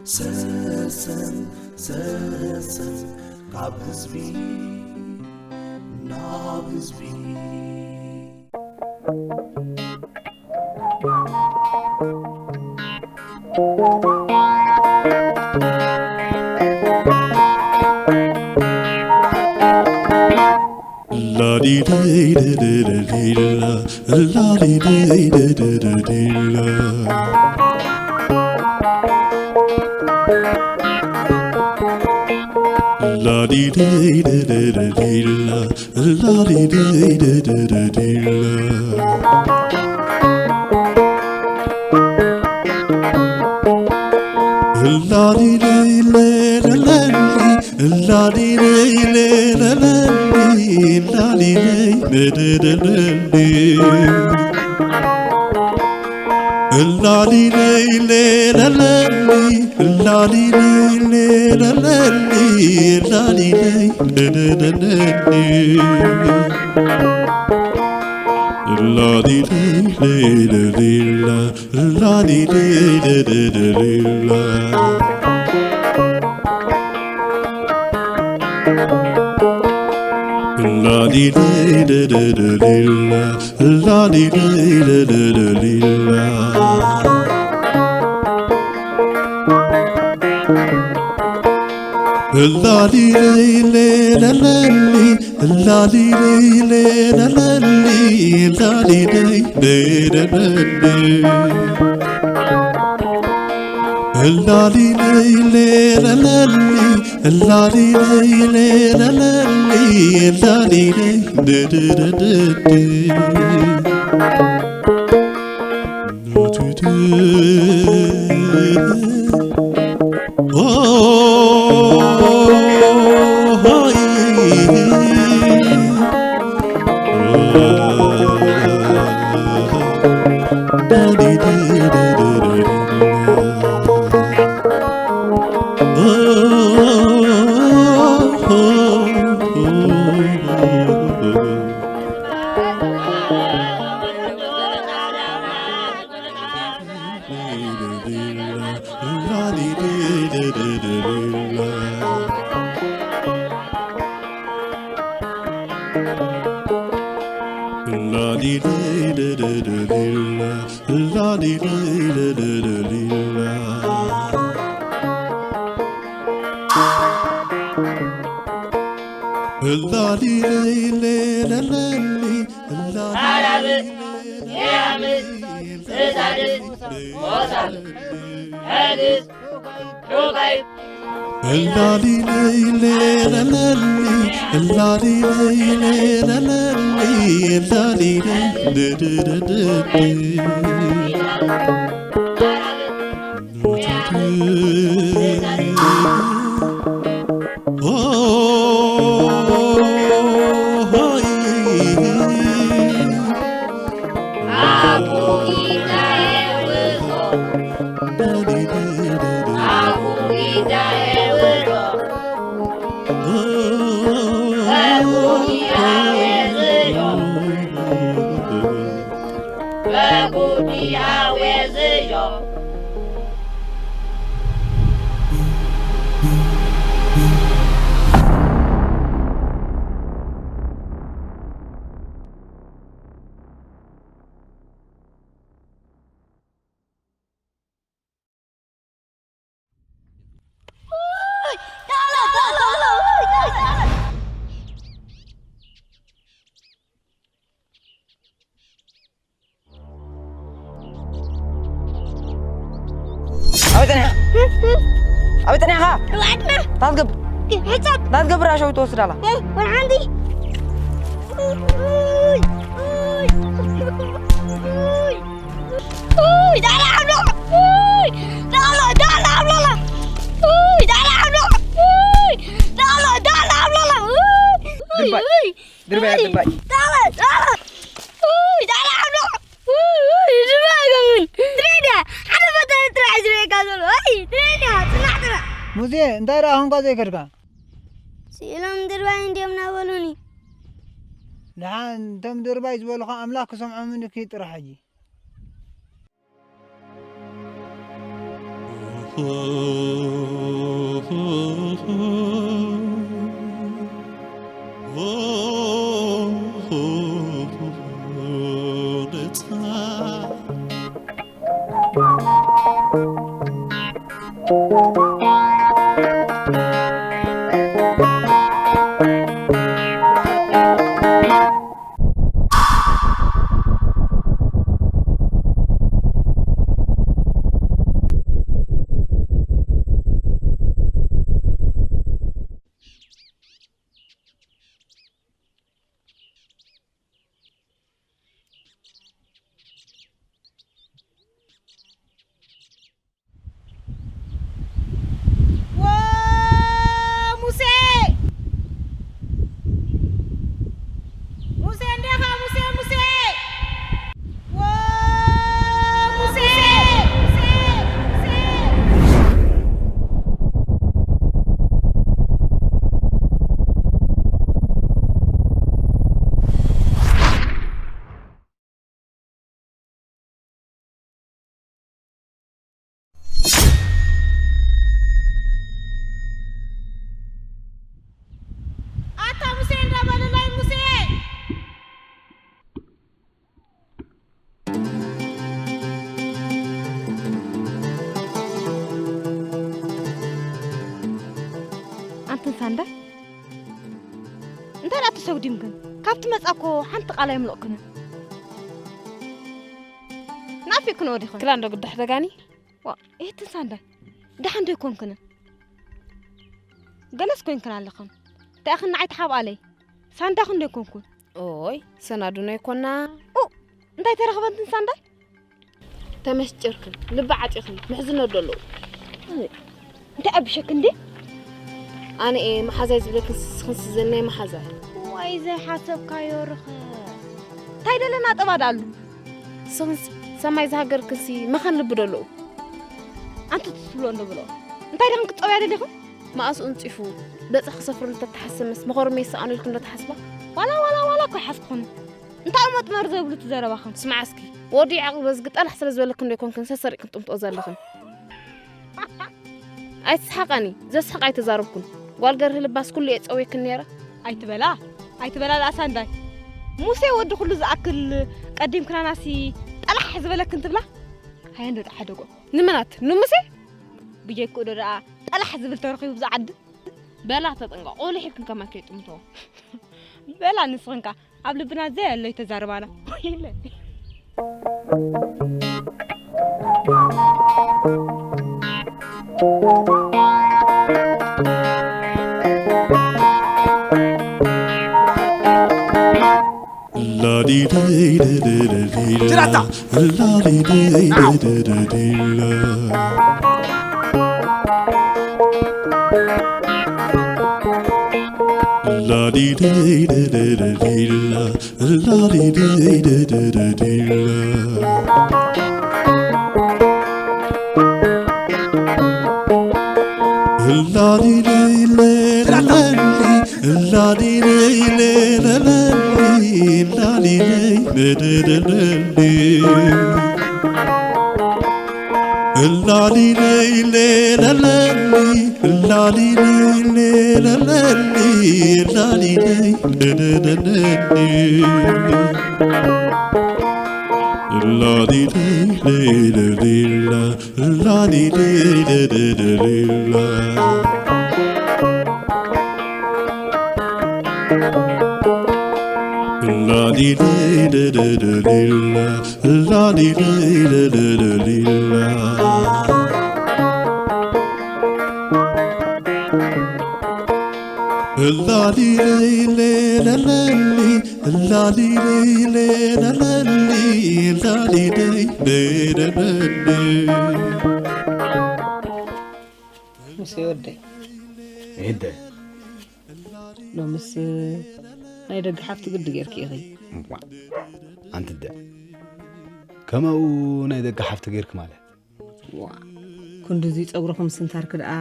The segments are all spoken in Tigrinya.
ሰሰን ሰሰን ካብ ህዝቢ ናብ ህዝቢ። ኣበይ ጸኒሓ? ኣበይ ጸኒሓ? ኣብ ዓድና። እንታይ ትገብር? ሕጻብ። እንታይ ትገብር? ኣሸዊ ትወስድ ኣላ። ወላ ሓንቲ። ኡይ፣ ኡይ፣ ኡይ። ኡይ፣ ዳላ ዓብሎ። ኡይ፣ ዳላ፣ ዳላ ዓብሎላ። ኡይ፣ ዳላ ዓብሎ። ኡይ፣ ዳላ፣ ዳላ ዓብሎላ። ኡይ፣ ኡይ፣ ድባይ፣ ኡይ። ድባይ፣ ኡይ፣ ድባይ። ዳላ፣ ዳላ። ኡይ፣ ዳላ ዓብሎ። ኡይ፣ ኡይ፣ ድባይ ገምን። ትሬድያ፣ ሓደ ፈተነ ጥራሕ ዝርእየካ ዘሎ። ኡይ፣ ትሬድያ፣ ጽናዕ ጥራሕ። ሙዜ፣ እንታይ ደኣ ኾንካ ዘይከድካ? ስኢሎም ድርባይ እንድዮም ናበሉኒ። ደሓን፣ እቶም ድርባይ ዝበሉኻ ኣምላኽ ክሰምዖም እንድኪ ጥራሕ ሕጂ። ዎ ሙሴ! ሙሴ እንዴኻ ሙሴ፣ ሙሴ! ዎ ሙሴ! ሙሴ! ሙሴ! ኣታ ሙሴ እንዳበለላይ ሙሴ። ኣንትን ሳንዳ እንታይ ደኣ ተሰጉዲም ግን? ካብቲ መጻ እኮ ሓንቲ ቃል ኣይምለቕክንን። ናፊቅክን ወዲኽን። ክላ እንዶ ግዳሕ ደጋኒ? ዋ፣ እህትን ሳንዳይ፣ ደሓን ዶ ኣይኮንክንን? ገለስ ኮይንክን ኣለኽን። እንታይ ኢኽን ንዓይ ተሓብኣለይ? ሳንዳኽን ዶ ኣይኮንኩን? ኦይ፣ ሰናዱን ኣይኮና። ኡ፣ እንታይ ተረኽበንትን ሳንዳይ? ተመስጭርክን፣ ልቢ ዓጢኽን፣ ምሕዝኖ ዶ ኣለዉ? እንታይ ኣቢሸክ እንዴ? ኣነ እየ መሓዛይ ዝብለክን ስስኽን ስዘናይ መሓዛይ። ዋይ ዘይሓሰብካዮ ርኸ። እንታይ ደለና ጠባ ደኣሉ? ስኽንሲ ሰማይ ዝሃገርክንሲ መኻን ልቢ ዶ ኣለዉ? ኣንቲ ትስብሎ እንዶ ብሎ። እንታይ ደኽን ክትጸውያ ደሊኹም? መኣስ ኡንጺፉ በጻ ክሰፍረሉ ተተሓሰመስ መኸሩ መይሰኣኑ ኢልክን ዶ ተሓስባ? ዋላ ዋላ ዋላ እኮ ሓስብኹም። እንታይ እሞ ጥመር ዘብሉ እቲ ዘረባኽን? ስማዕ እስኪ፣ ወዲ ያዕቆብ በዝጊ ጠላሕ ስለ ዝበለክን ዶ ኣይኮንክን ሰሰሪቕክን ጥምጥኦ ዘለኽን? ኣይትስሓቃኒ፣ ዘስሕቕ ኣይተዛረብኩን። ጓል ገርሂ ልባስ ኩሉ እየ ጸውየክን ነይረ። ኣይትበላ፣ ኣይትበላ ደኣ ሳንዳይ። ሙሴ ወዲ ኩሉ ዝኣክል ቀዲምክናናሲ ጠላሕ ዝበለክን ትብላ? ሃየ እንዶ ደኣ ሓደጎ። ንምናት? ንሙሴ? ብጀክኡ ዶ ደኣ ጠላሕ ዝብል ተረኺቡ ብዛ ዓዲ? በላ ተጠንቀቕ፣ ቆልሒክን ከማን ከይጥምቶ። በላ ንስኽንካ ኣብ ልብና ዘይ ኣሎ ይተዛርባና። ወይለ። ጅራታ! ሙሴ ወደይ። ይደ። ሎምስ ናይ ደገ ሓፍቲ ግዲ ጌርኪ ኢኺ። እዋ፣ ኣንቲ ደ። ከመኡ ናይ ደገ ሓፍቲ ጌርኪ ማለት? ዋ፣ ክንድዚ ጸጉርኹም ስንታርኪ ደኣ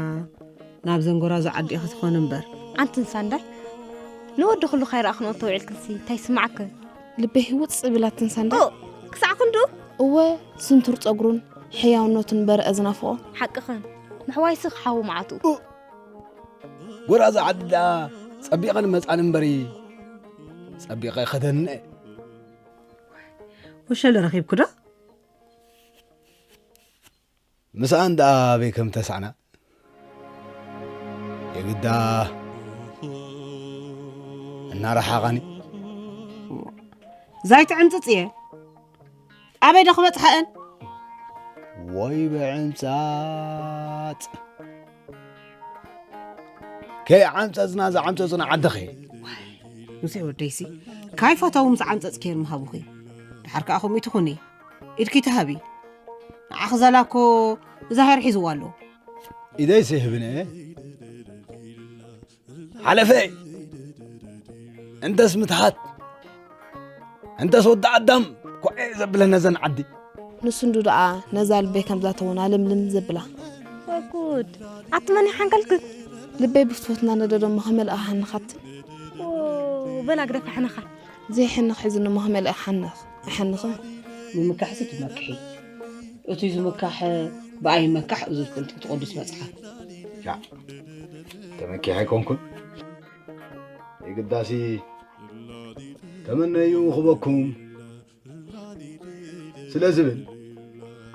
ናብ ዘንጎራዞ ዓዲ ኢኺ ትኾኒ እምበር። ኣንትን ሳንዳይ፣ ንወዲ ኩሉ ካይረኣኽንኦ ተውዒልክንሲ እንታይ ይስምዓክን? ልበይ ህውጽ ቢላትን ሳንዳይ። ኦ፣ ክሳዕ ክንዱ? እወ፣ ስንቱር ጸጉሩን ሕያውነቱን በርአ ዝናፍቖ። ሓቅኽን። ምሕዋይሲ ክሓዊ መዓቱ። ጎራዛ ዓዲ ደኣ ጸቢቐን መጻን እምበሪ ጸቢቐ ከደንነ። ወሸለ ረኺብኩ ዶ? ምስኣን ደኣ ኣበይ ከም ተሳዕና የግዳ እናረሓቓኒ። ዛይት ዕምጽጽ እየ። ኣበይ ዶ ክበጽሓ እየን? ወይ ብዕምጻጽ። ከይዓምጸጽና ዝዓምጸጹና ዓድኺ። ሙሴ ወደይሲ፣ ካይፈተውም ዝዓምጸጽ ከይር ምሃቡኺ። ድሓር ከኣ ከምኡ ትኹኒ። ኢድኪ ተሃቢ። ንዓኺ ዘላኮ ዛሄር ሒዝዋ ኣሎ። ኢደይሲ ህብነ። ሓለፈ። እንተስ ምትሃት፣ እንተስ ወዲ ኣዳም ኮዔ ዘብለነ ዘን ዓዲ። ንሱ እንዱ ደኣ ነዛ ልበይ ከምዛ ተወና ልምልም ዘብላ። ወጉድ፣ ኣቲ መን ይሓንቀልክ? ልበይ ብፍትወትና ነደዶ እሞ ከመልኣ ሓንኻት። ኦ፣ በላ ግደፍ ሓንኻ። ዘይሕንኽ ሒዝኒ እሞ ከመልኣ ሓንኽ፣ ኣይሓንኽን። ምምካሕሲ ትመክሒ። እቱይ ዝምካሕ ብኣይ ይመካሕ፣ እዚ ዝፈልጥ እቲ ቅዱስ መጽሓፍ። ሻዕ፣ ተመኪሐ ኣይኮንኩን። የግዳሲ ተመነዩ ክበኩም ስለ ዝብል፣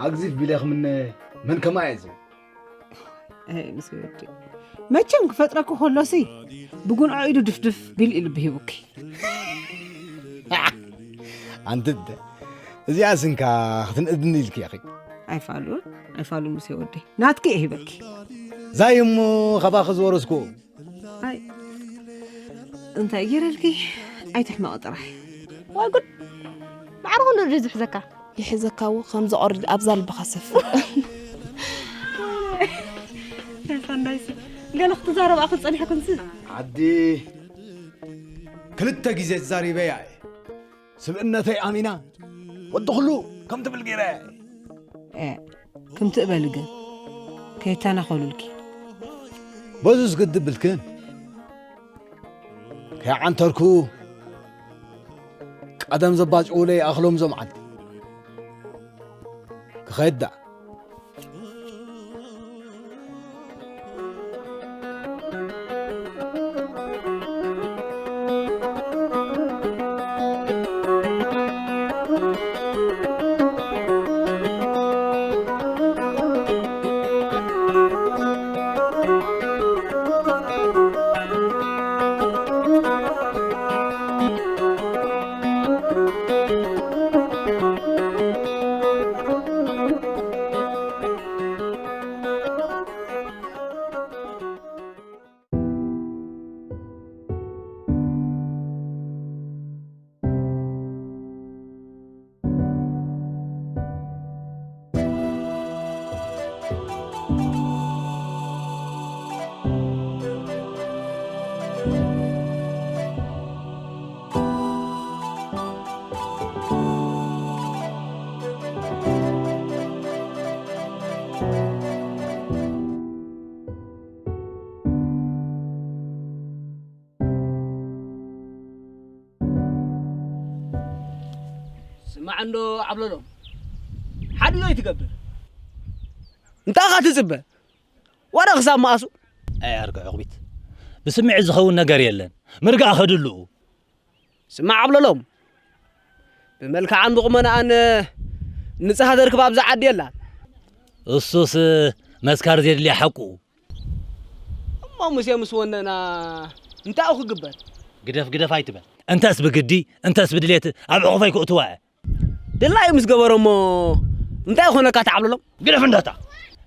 ኣግዚፍ ቢለ ክምነ መን ከማየ ዝብል። ኣይ፣ ምስ ወዲ። መቸም ክፈጥረኩ ከሎሲ፣ ብጉንዖ ኢዱ ድፍድፍ ቢል ኢሉ ብሂቡኪ። ኣንቲ እደ፣ እዚኣ ስንካ ክትንእድኒ ኢልኪ ኢኺ። ኣይፋሉን፣ ኣይፋሉን ሙሴ ወደይ። ናትኪ እየ ሂበኪ። ዛይ እሞ ካባኺ ዝወረስኩ። ኣይ፣ እንታይ ገይረልኪ? ኣይትሕመቒ ጥራሕ። ወይ ጉድ! ማዕረ ክንድኡ ድዩ ዝሕዘካ? ይሕዘካ እዎ፣ ከም ዘቑርድ ኣብዛ ልብኻ ሰፍር። ተፋንዳይሲ፣ ገለ ክትዛረባ ክትጸኒሕኩምሲ? ዓዲ ክልተ ግዜ ተዛሪበያ እየ። ስብእነተይ ኣሚና፣ ወዲ ኩሉ ከም ትብል ገይረ። እ፣ ክምቲ እበሊ ግን፣ ከይተናኸሉልኪ። በዙ ዝግድብ ብልክን፣ ከይዓንተርኩ፣ ቀደም ዘባጭውለይ ኣኽሎም ዞም ዓዲ። ክኸይድ ደኣ። ስማዕ እንዶ ዓብለሎም፣ ሓድሎ ይትገብር። እንታይ ኢኻ ትጽበ? ዋላ ክሳብ መኣሱ? ኣይ ኣርግዕ ዕቑቢት፣ ብስምዒት ዝኸውን ነገር የለን። ምርጋእ ከድልኡ። ስማዕ ዓብለሎም፣ ብመልክዓን ብቑመናኣን ንጽሃ ዘርክብ ኣብዛ ዓዲ የላን። እሱስ መስካር ዘድልያ ሓቁ። እሞ ሙሴ ምስ ወነና እንታይ እዩ ክግበር? ግደፍ ግደፍ ኣይትበል። እንተስ ብግዲ እንተስ ብድሌት ኣብ ዕቑፈይ ክእትዋ እየ። ድላዩ ምስ ገበረ እሞ እንታይ ይኾነካ ተዓብለሎም? ግደፍ እንዳታ።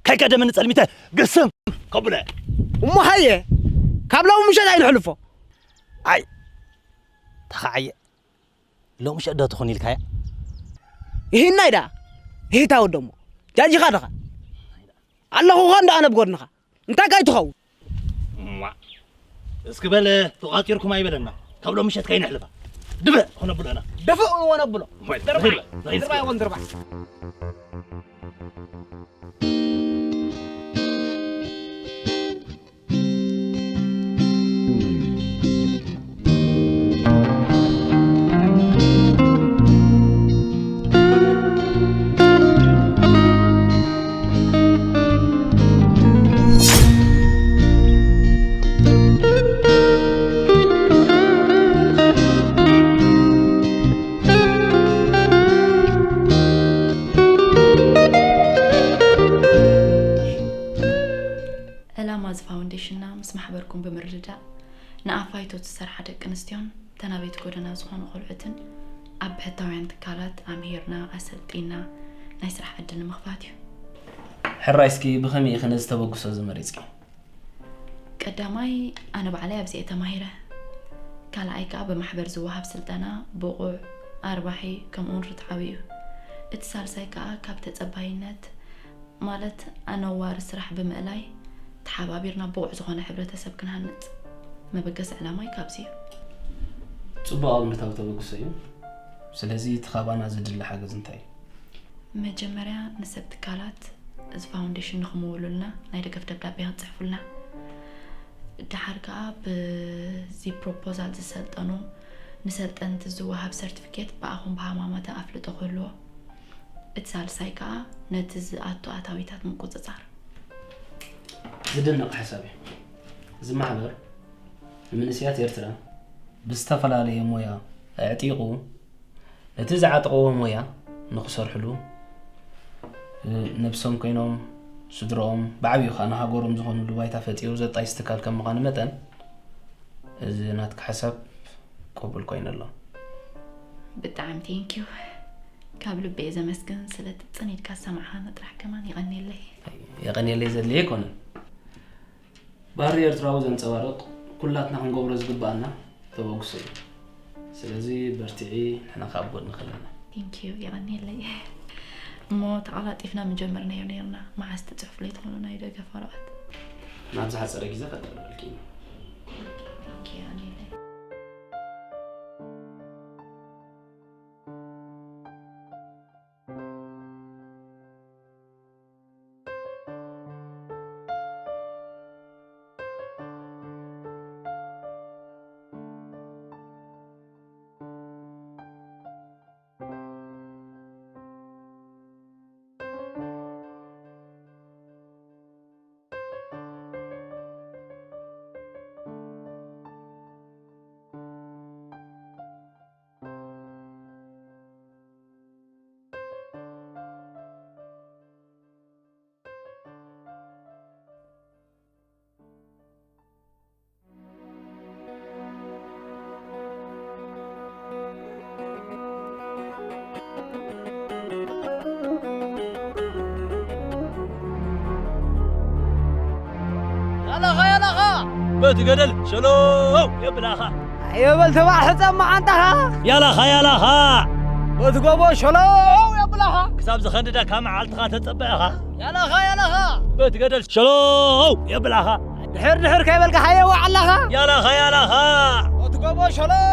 ከይቀደመኒ ጸልሚተ ግስም ከብለ። እሞ ሃየ፣ ካብ ሎሚ ምሸት ኣይንሕልፎ። ኣይ፣ ተኻዓየ። ሎሚ ምሸት ዶ ትኹን ኢልካያ? ይህናይ ደኣ። ይህታ ወደሞ። ጃጂኻ ደኻ። ኣለኹ ኸ እንዳ ኣነ ብጎድንኻ። እንታይ ካይ ትኸውን? እማ፣ እስኪ በለ፣ ተቋጺርኩም ኣይበለና። ካብ ሎም ምሸት ከይነሕልፋ። ድበ፣ ሆነ ብሎና። ደፍእ ሆነ ብሎ። ወይ፣ ድርባይ። ወይ፣ ድርባይ ሆን ድርባይ። ላማዝ ፋውንዴሽንና ምስ ማሕበርኩም ብምርድዳእ ንኣፋይቶ ዝሰርሓ ደቂ ኣንስትዮን ተናበይቲ ጎደና ዝኾኑ ቆልዑትን ኣብ ብሕታውያን ትካላት ኣምሂርና፣ ኣሰልጢና ናይ ስራሕ ዕድል ንምኽፋት እዩ። ሕራይ እስኪ ብኸመይ ኢኺ ነዚ ተበግሶ እዚ መሪጽኪ? ቀዳማይ ኣነ ባዕለይ ኣብዚኤ ተማሂረ። ካልኣይ ከኣ ብማሕበር ዝወሃብ ስልጠና ብቑዕ፣ ኣርባሒ ከምኡውን ርትዓዊ እዩ። እቲ ሳልሳይ ከኣ ካብ ተጸባይነት ማለት ኣነዋሪ ስራሕ ብምእላይ ተሓባቢርና ብቑዕ ዝኾነ ሕብረተሰብ ክንሃንጽ መበገሲ ዕላማይ ካብዚ እዩ። ጽቡቕ ኣብነታዊ ተበግሶ እዩ። ስለዚ እቲ ካባና ዝድለ ሓገዝ እንታይ እዩ? መጀመርያ ንሰብ ትካላት እዚ ፋውንዴሽን ንኽምውሉልና ናይ ደገፍ ደብዳቤ ክትጽሕፉልና፣ ደሓር ከኣ ብዚ ፕሮፖዛል ዝሰልጠኑ ንሰልጠንቲ ዝወሃብ ሰርቲፊኬት ብኣኹም ብሃማማተ ኣፍልጦ ክህልዎ፣ እቲ ሳልሳይ ከኣ ነቲ ዝኣቱ ኣታዊታት ምቁጽጻር። ዝድነቕ ሓሳብ እዩ። እዚ ማሕበር ንመንእሰያት ኤርትራ ብዝተፈላለየ ሞያ ኣዕጢቑ ነቲ ዝዓጠቕዎ ሞያ ንኽሰርሕሉ ነብሶም ኮይኖም ስድርኦም ብዓብዩ ከዓ ንሃገሮም ዝኾኑሉ ባይታ ፈጢሩ ዘጣይስ ትካል ከም ምዃኑ መጠን እዚ ናትካ ሓሳብ ቅቡል ኮይኑ ኣሎ። ብጣዕሚ ቴንኪዩ። ካብ ልቢ እየ ዘመስግን ስለቲ ጽን ኢልካ ዝሰማዕኻኒ ጥራሕ ከማን የቐንየለይ። የቐንየለይ ዘድልየ ኣይኮነን። ባህሪ ኤርትራዊ ዘንጸባርቕ ኩላትና ክንገብሮ ዝግብኣና ተበግሶ እዩ። ስለዚ በርትዒ፣ ንሕና ከዓ ኣብ ጎድንኺ ኣለና። ቴንኪዩ፣ የቐንየለይ። እሞ ተቐላጢፍና ምጀመርናዮ ነይርና። መዓስ ትጽሕፉለይ ትኾኑ ናይ ደገፍ ወረቐት? ናብ ዝሓጸረ ግዜ ከዳልወልኪ ኢና። ቴንኪዩ፣ የቐንየለይ። ያላኻ ያላኻ በቲ ገደል ሸለው የብላኻ። ኣየበል ተባዕ ሕፀብ መዓንጣኻ። ያላኻ ያላኻ በቲ ጎቦ ሸለው የብላኻ። ክሳብ ዝኸንድደካ መዓልትኻ ተጸበ ኢኻ። ያላኻ ያላኻ በቲ ገደል ሸለው የብላኻ። ድሕር ድሕር ከይበልካ ሃየ ዋዕ ኣለኻ። ያላኻ ያላኻ በቲ ጎቦ ሸለው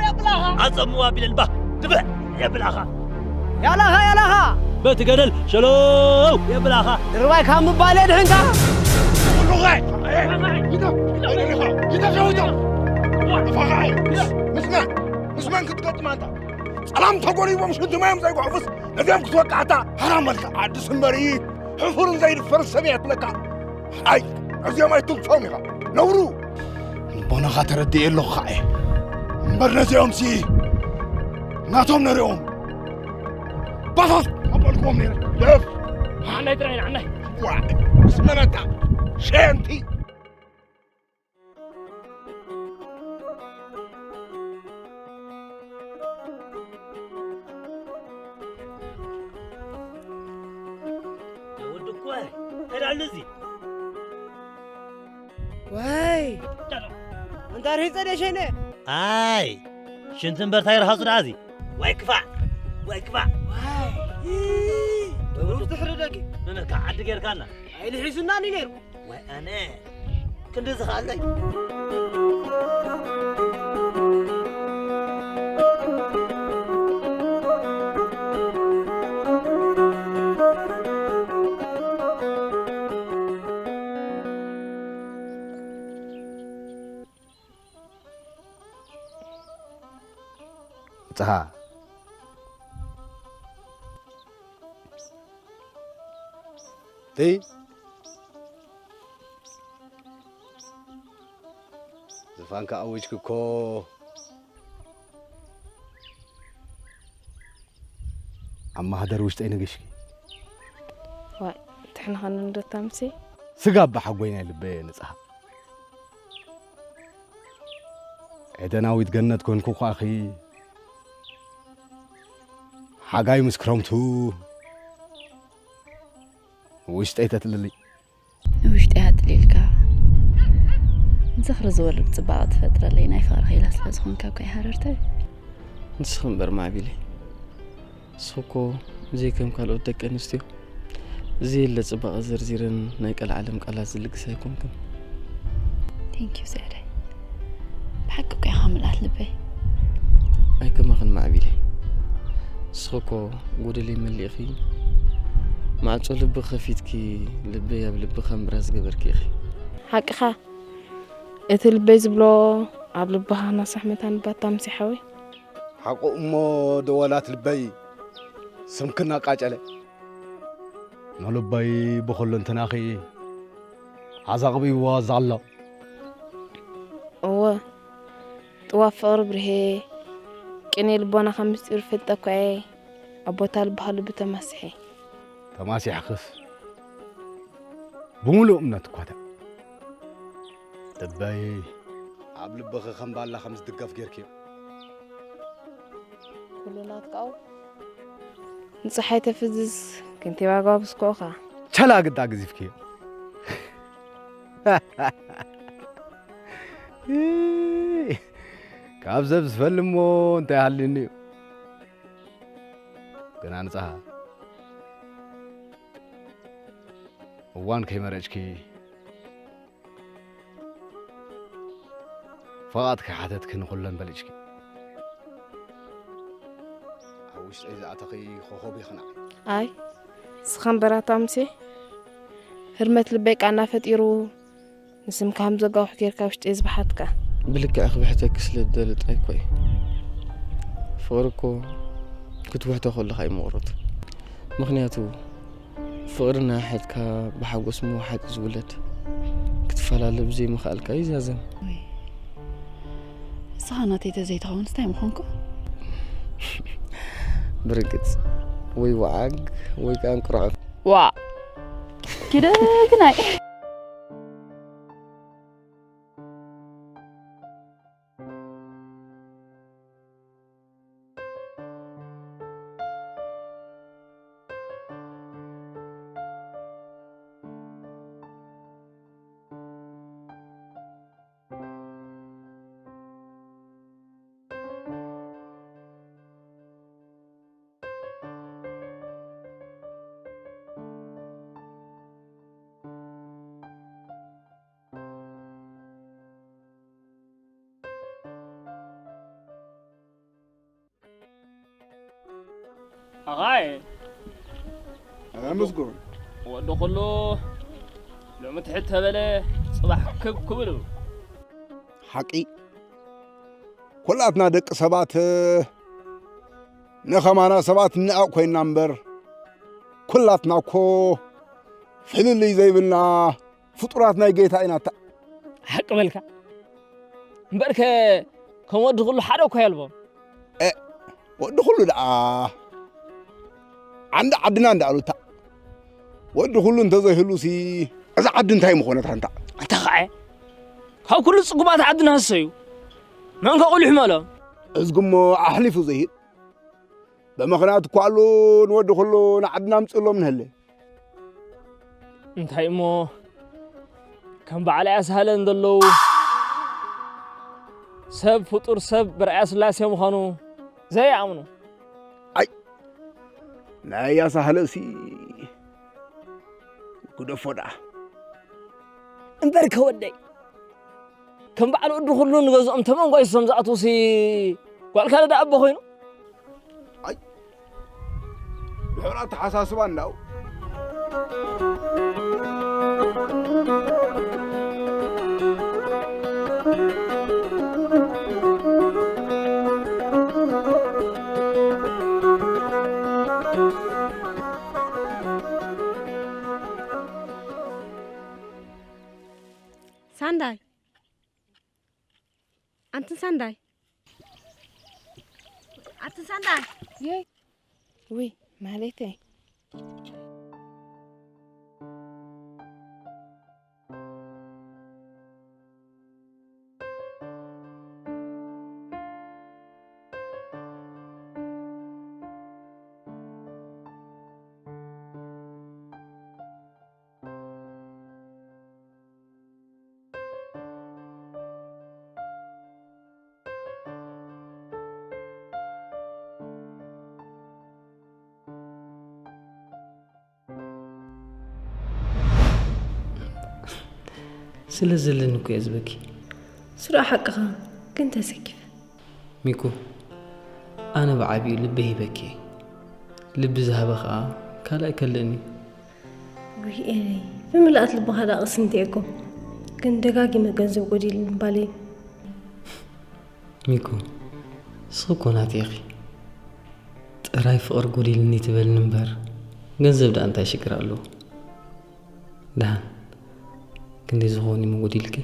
የብላኻ። ዓጸምዋ ቢለልባ ድብዕ የብላኻ። ያላኻ ያላኻ በቲ ገደል ሸለው የብላኻ። ድርባይ ካብ ምባል የድሕንካ። ምስ መን ክትገጥም ኣንታ? ጸላም ተጎሪቦም ሽንቲ ማዮም ዘይጓዕፉስ ነዚኦም ክትወቅዓታ። ሃራም በልካ ዓዲ ስምበሪ ሕፉርን ዘይድፈርን ሰብ እያ ትብለካ። ኣይ እዚኦም ኣይትንክፎም ኢኻ ነውሩ። ልቦናኻ ተረድኤ ኣለኹ ኸዓ እየ እምበር ነዚኦምሲ ናቶም ነሪኦም ባሶስ ኣበልክዎም ነይረ። ደፍ ዓናይ ጥራይ ንዓናይ። ዋ ስመነታ ሸንቲ። ወዲ እኮ ከዳሉ እዚ ዋይ ኣንታ ርሂፀ ደሸነ። ኣይ ሽንቲ እምበር ታይ ረሃፁ ደኣ እዚ። ዋይ ክፋእ ዋይ ክፋእ። ሩፍ ድሕሪ ደቂ መመካ ዓዲ ጌርካና። ኣይልሒሱናኒ ነይሩ። ወይ ኣነ ክንዲ ዝኻለይ። ጽሃ ተይ ዝፋንካ ኣወጅክ እኮ ኣብ ማህደር ውሽጠይ ንግሽኪ ዋይ ትሕንኸኒ ንደታ ምሲ ስጋ ኣባ ሓጎይ ናይ ልበየ ንጽሃ። ኤደናዊት ገነት ኮንኩ ኳኺ፣ ሓጋይ ምስ ክረምቱ ውሽጠይ ተጥልሊ። ንውሽጠይ ኣጥሊልካ፣ ዝኽሪ ዝወልድ ጽባቐ ትፈጥረለይ ናይ ፍቕሪ ኸይላ ስለ ዝኾንካ እኮ እየ ሃረርተይ። ንስኺ እምበር ማዕቢለይ። ንስኺ እኮ ብዘይ ከም ካልኦት ደቂ ኣንስትዮ፣ ዘየለ ጽባቐ ዘርዚረን ናይ ቀልዓለም ቃላት ዝልግስ ኣይኮንክን። Thank you ዝያዳይ። ብሓቂ እኮ ኢኻ ምልኣት ልበይ። ኣይከማኽን ማዕቢለይ። ንስኺ እኮ ጎደለይ መሊእኺ፣ ማዕጾ ልቢ ከፊትኪ፣ ልበይ ኣብ ልቢ ከም ብራ ዝገበርኪ ኢኺ። ሓቅኻ፣ እቲ ልበይ ዝብሎ ኣብ ልብኻ ናሳሕ መታን ባታ ምሴ ሓወይ። ሓቁ እሞ ደወላት ልበይ ስምክና ቃጨለ። ንልበይ ብኹሉ እንትናኺ ኣዛቕቢዎ ኣሎ። እወ፣ ጥዋፍ ፍቕሪ ብርሄ፣ ቅኔ ልቦናኻ ምስጢሩ ፈልጠ እኳ እየ፣ ኣቦታ ልብኻ ልቢ ተማሲሐ። ተማሲሕኽስ ብምሉእ እምነት እኳ እተ ልበይ ኣብ ልብኺ ከም ባላ ከም ዝድገፍ ጌርክዮ። ኩሉ ናትካው ንፀሓይ ተፍዝዝ ከንቲባ ጋብስኮኻ። ቸላ ግዳ ግዚፍክዮ። ካብ ሰብ ዝፈልሞ እንታይ ሃልኒ እዩ። ግና ንጽሃ እዋን ከይመረጭኪ፣ ፍቓድ ከይሓተትኪ ንኹለን በሊጭኪ። ኣብ ውሽጠይ ዝኣተኺ ኮኾብ ኢኺ ንዓይ። ኣይ፣ ንስኻ እምበር ኣታ ሙሴ፣ ህርመት ልበይ ቃና ፈጢሩ፣ ንስምካ ከም ዘጋውሕ ጌርካ ውሽጠይ ዝበሓትካ። ብልክዕ ክብሕተኪ ስለ ዝደለ ጥራይ እኮ እዩ። ፍቕሪ እኮ ክትውሕቶ ከለኻ እዩ ምቑሩት። ምኽንያቱ ፍቕሪ እናሓሕጥካ ብሓጎስ ምውሓጥ እዩ ዝውለድ። ክትፈላለ ብዘይምኽኣልካ እዩ ዛዘም። ወይ፣ ንስኻ ናተይ ተዘይትኸውን እንታይ ምኾንኩ? ብርግጽ ወይ ወዓግ ወይ ከኣ እንቁራዕ። ዋ! ኪደ ግናይ። ኣኻይ ኣመስግን። ወዲ ኩሉ ሎሚ ትሕት ተበለ፣ ጽባሕ ክብ ክብሉ። ሓቂ፣ ኩላትና ደቂ ሰባት ንኸማና ሰባት ንዕቕ ኮይንና እምበር፣ ኩላትና እኮ ፍልልይ ዘይብልና ፍጡራት ናይ ጌታ ኢና። እታ ሓቂ በልካ። እምበርከ ከም ወዲ ኩሉ ሓደ እኮ የልቦም። እ፣ ወዲ ኩሉ ደኣ ዓንዲ ዓድና እንዳኣሉታ። ወዲ ኩሉ እንተዘይህሉሲ እዛ ዓዲ እንታይ ምኾነት ኣንታ? ኣታ ኸዓ ካብ ኩሉ ጽጉማት ዓድና ህሰዩ መንከ ቁልሕ መሎ። እዝግሞ ኣሕሊፉ ዘይህብ ብምኽንያት እኳ ኣሉ ንወዲ ኩሉ ንዓድና ኣምጽእሎም ንህለ። እንታይ እሞ ከም በዓል ኣያ ሳህለ እንደለዉ ሰብ ፍጡር ሰብ ብርኣያ ስላሴ ምዃኑ ዘይኣምኑ። ኣይ፣ ናይ ኣያ ሳህለሲ ግደፎ ደኣ። እምበር ከወደይ ከም በዓል ወዲ ኩሉ ንገዝኦም ተመንጓይሶም ዝኣትዉሲ ጓልካ ደኣ ኣቦ ኮይኑ። ኣይ፣ ድሑር ኣተሓሳስባ እንዳው። ሳንዳይ፣ ኣንትን ሳንዳይ፣ ኣንትን ሳንዳይ። የይ፣ ውይ፣ ማህሌተይ። ስለ ዘለኒ እኮ እየ ዝበኪ። ስሩዕ ሓቅኻ፣ ግን ተሰኪፈ። ሚኩ፣ ኣነ ብዓቢኡ ልበይ ሂበኪ እየ። ልቢ ዝሃበ ኸኣ ካልእ ኣይከልእን እዩ። ውይ ኤለይ፣ ብምልኣት ልብኻ ደኣ ቅስንቲ እየ እኮ። ግን ደጋጊመ ገንዘብ ጎዲልኒ ባለይ። ሚኩ፣ ንስኺ እኮ ናተይ ኢኺ። ጥራይ ፍቕሪ ጎዲልኒ ትበልኒ እምበር፣ ገንዘብ ደኣ እንታይ ሽግር ኣለዎ? ደሓን፣ ክንደይ ዝኸውን እዩ መጎዲልኪ?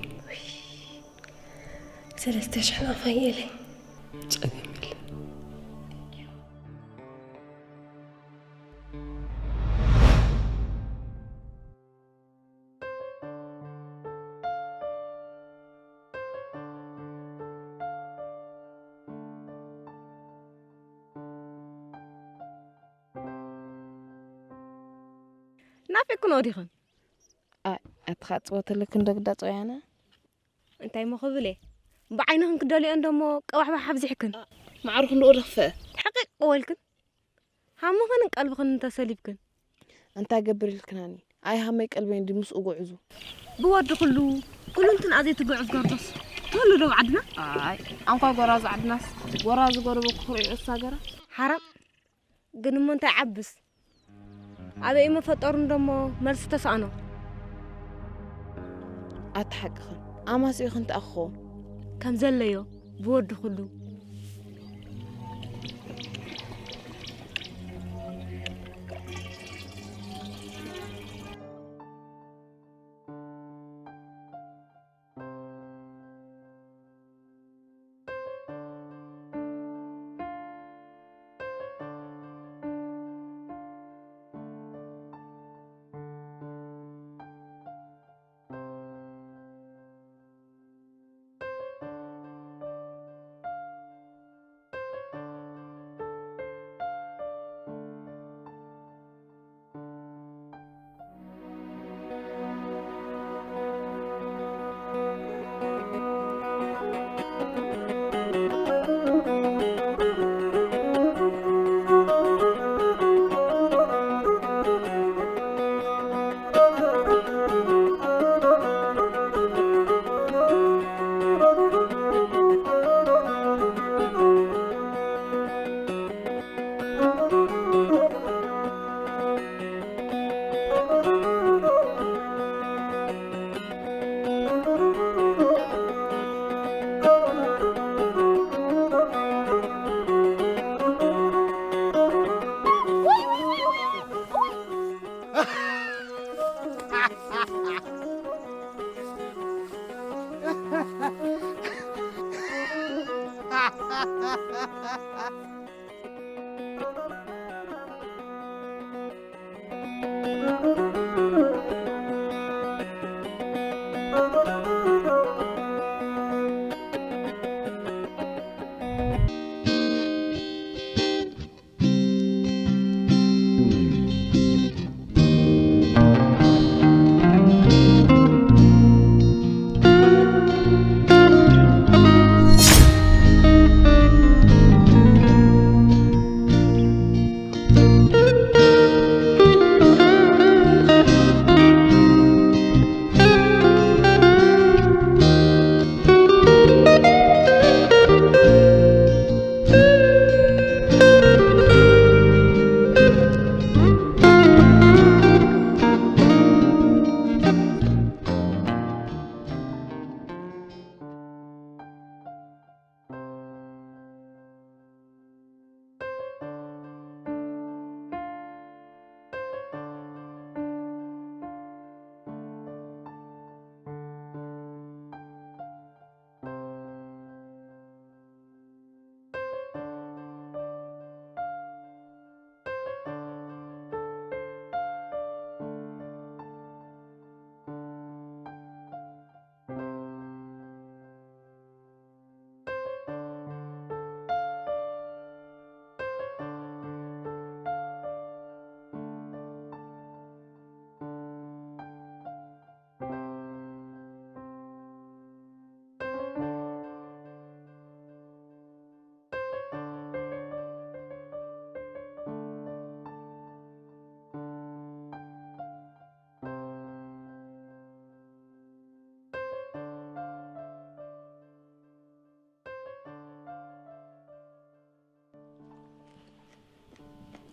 ሰለስተ ሽሕ ናፋ የለይ። ጸገም የለን። ናፊቅክን ዲኽን? ኣይ፣ ኣትኻ ጽወተለክን ዶ ግዳ ጽወያና? እንታይ እሞ ክብል እየ? ብዓይንኽን ክደልዮ እንዶ እሞ ቀባሕባሕ ኣብዚሕክን። ማዕርኹ እንዶ ወደኽፈ። ሕቂቅ ወልክን። ሃምኽን ቀልብኽን እንተሰሊብክን። እንታይ ገብር ኢልክናኒ? ኣይ ሃመይ ቀልበይን ድዩ ምስኡ ጉዕዙ። ብወዲ ኩሉ፣ ኩሉ እንትን ኣዘይ ትጉዕዝ ገርዶስ። ትህሉ ዶ ኣብ ዓድና? ኣይ፣ ኣንኳ ጎራዙ ዓድናስ፣ ጎራዙ ጎረበ ክኽሪዑ እሳ ገራ። ሓራም። ግን እሞ እንታይ ዓብስ? ኣበይ መፈጠሩ እንዶ እሞ መልሲ ተሳእኖ። ኣታ ሓቅኽን፣ ኣማሲኡ ክንትኣኽኾ። ከም ዘለዮ፣ ብወዲ ኩሉ።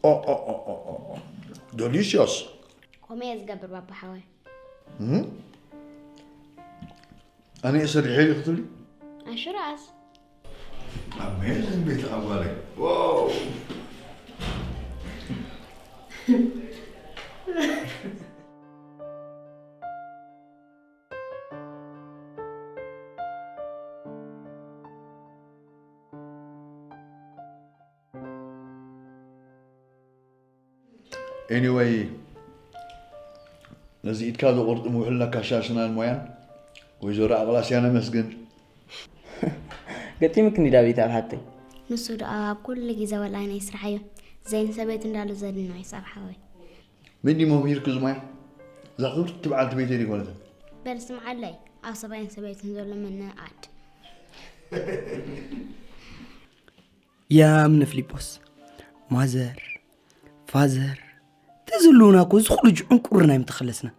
ኦ፣ ኦ፣ ኦ፣ ኦ፣ ኦ፣ ኦ። ደሊሽዮስ። ከምኡ እየ ዝገብር፣ ባባ ሓወይ። እም? ኣነ እየ ሰሪሐ ኢሉ ክትብሊ? ኣሹራስ። ኣሜዚንግ ቤት ኣጓለይ። ዋው። ኤኒወይ፣ ነዚ ኢድካ ዘቑርጥም ውሕልና ካሻሽናን ሞያን ወይዘሮ ኣቕላስያን ኣመስግን። ገጢምክኒ ዳዊት ኣብ ሓተይ። ንሱ ደኣ ኣብ ኩሉ ግዜ ወላይና ይስራሕ እዩ። ዘይን ሰበይቱ እንዳሉ ዘድንኖ ይስራሕ ሓወይ። መን ድዩ መምሂርኪ እዚ ሞያ? እዛ ክብርቲ በዓልቲ ቤተይ ድዩ ኮነትን? በል ስምዓለይ፣ ኣብ ሰብኣይን ሰበይትን ዘሎ ምንኣድ። ያም ንፍሊጶስ ማዘር ፋዘር ተዝህልውና እኮ እዚ ኩሉ ጅዑን ቁርን ኣይምተኸለስና።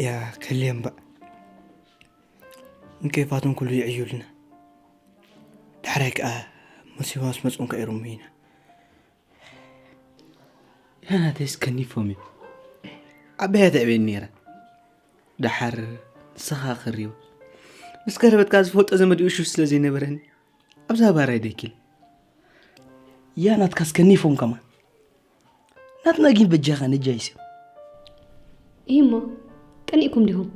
ያ ከልየም ባእ እንከይፋቶም ኩሉ ይዕዩልና። ዳሕራይ ከዓ መሲባስ መፅኡን ከይሩሙ ኢና። ያናተይስ ከኒፎም እዮም። ዓበያ ተዕበየኒ ነይራ። ደሓር ንስኻ ክሪባ ምስ ቀረበትካ ዝፈልጦ ዘመድ እሹ ስለ ዘይነበረኒ ኣብዛ ባራይ ደኪል። ያ ናትካስ ከኒፎም ከማን። ናትና ግን በጃኻ ነጃይስ እዮም። እሞ ቀኒእኩም ዲኹም?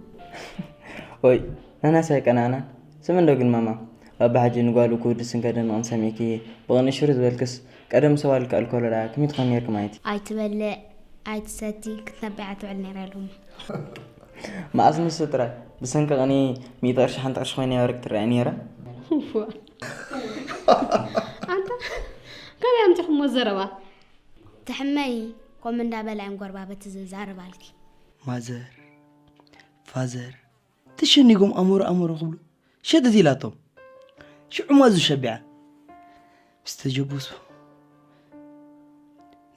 ኦይ፣ ናናስ ኣይቀናእናን። ስምንዶ ግን ማማ፣ ባባ ሕጂ ንጓሉ ክውድስን ከደንቕን ሰሚዕኪ ብቕንኢ ሽር ዝበልክስ፣ ቀደም ሰዋል ከኣልኮሎ ደኣ ከመይ ትኾኒ ነርኪ ማለቲ? ኣይትበልዕ ኣይትሰቲ ክትነብዕ ትውዕል ነይራ ኢሎማ። መኣስ ንሱ ጥራይ ብሰንኪ ቅንኢ ሚእቲ ቅርሺ ሓንቲ ቅርሺ ኮይና ወርቂ ትረኣይ ነይራ። ኣንታ ካበይ ኣምፂኹሞ ዘረባ? ትሕመይ ከምኡ እንዳበላ እየን ጎረባብቲ ዝዛረባልኪ። ማዘር ፋዘር ተሸኒጎም ኣሞሮ ኣሞሮ ክብሉ ሸተት ኢላቶም። ሽዑ ማዙ ሸቢዓ ምስ ተጀበሱ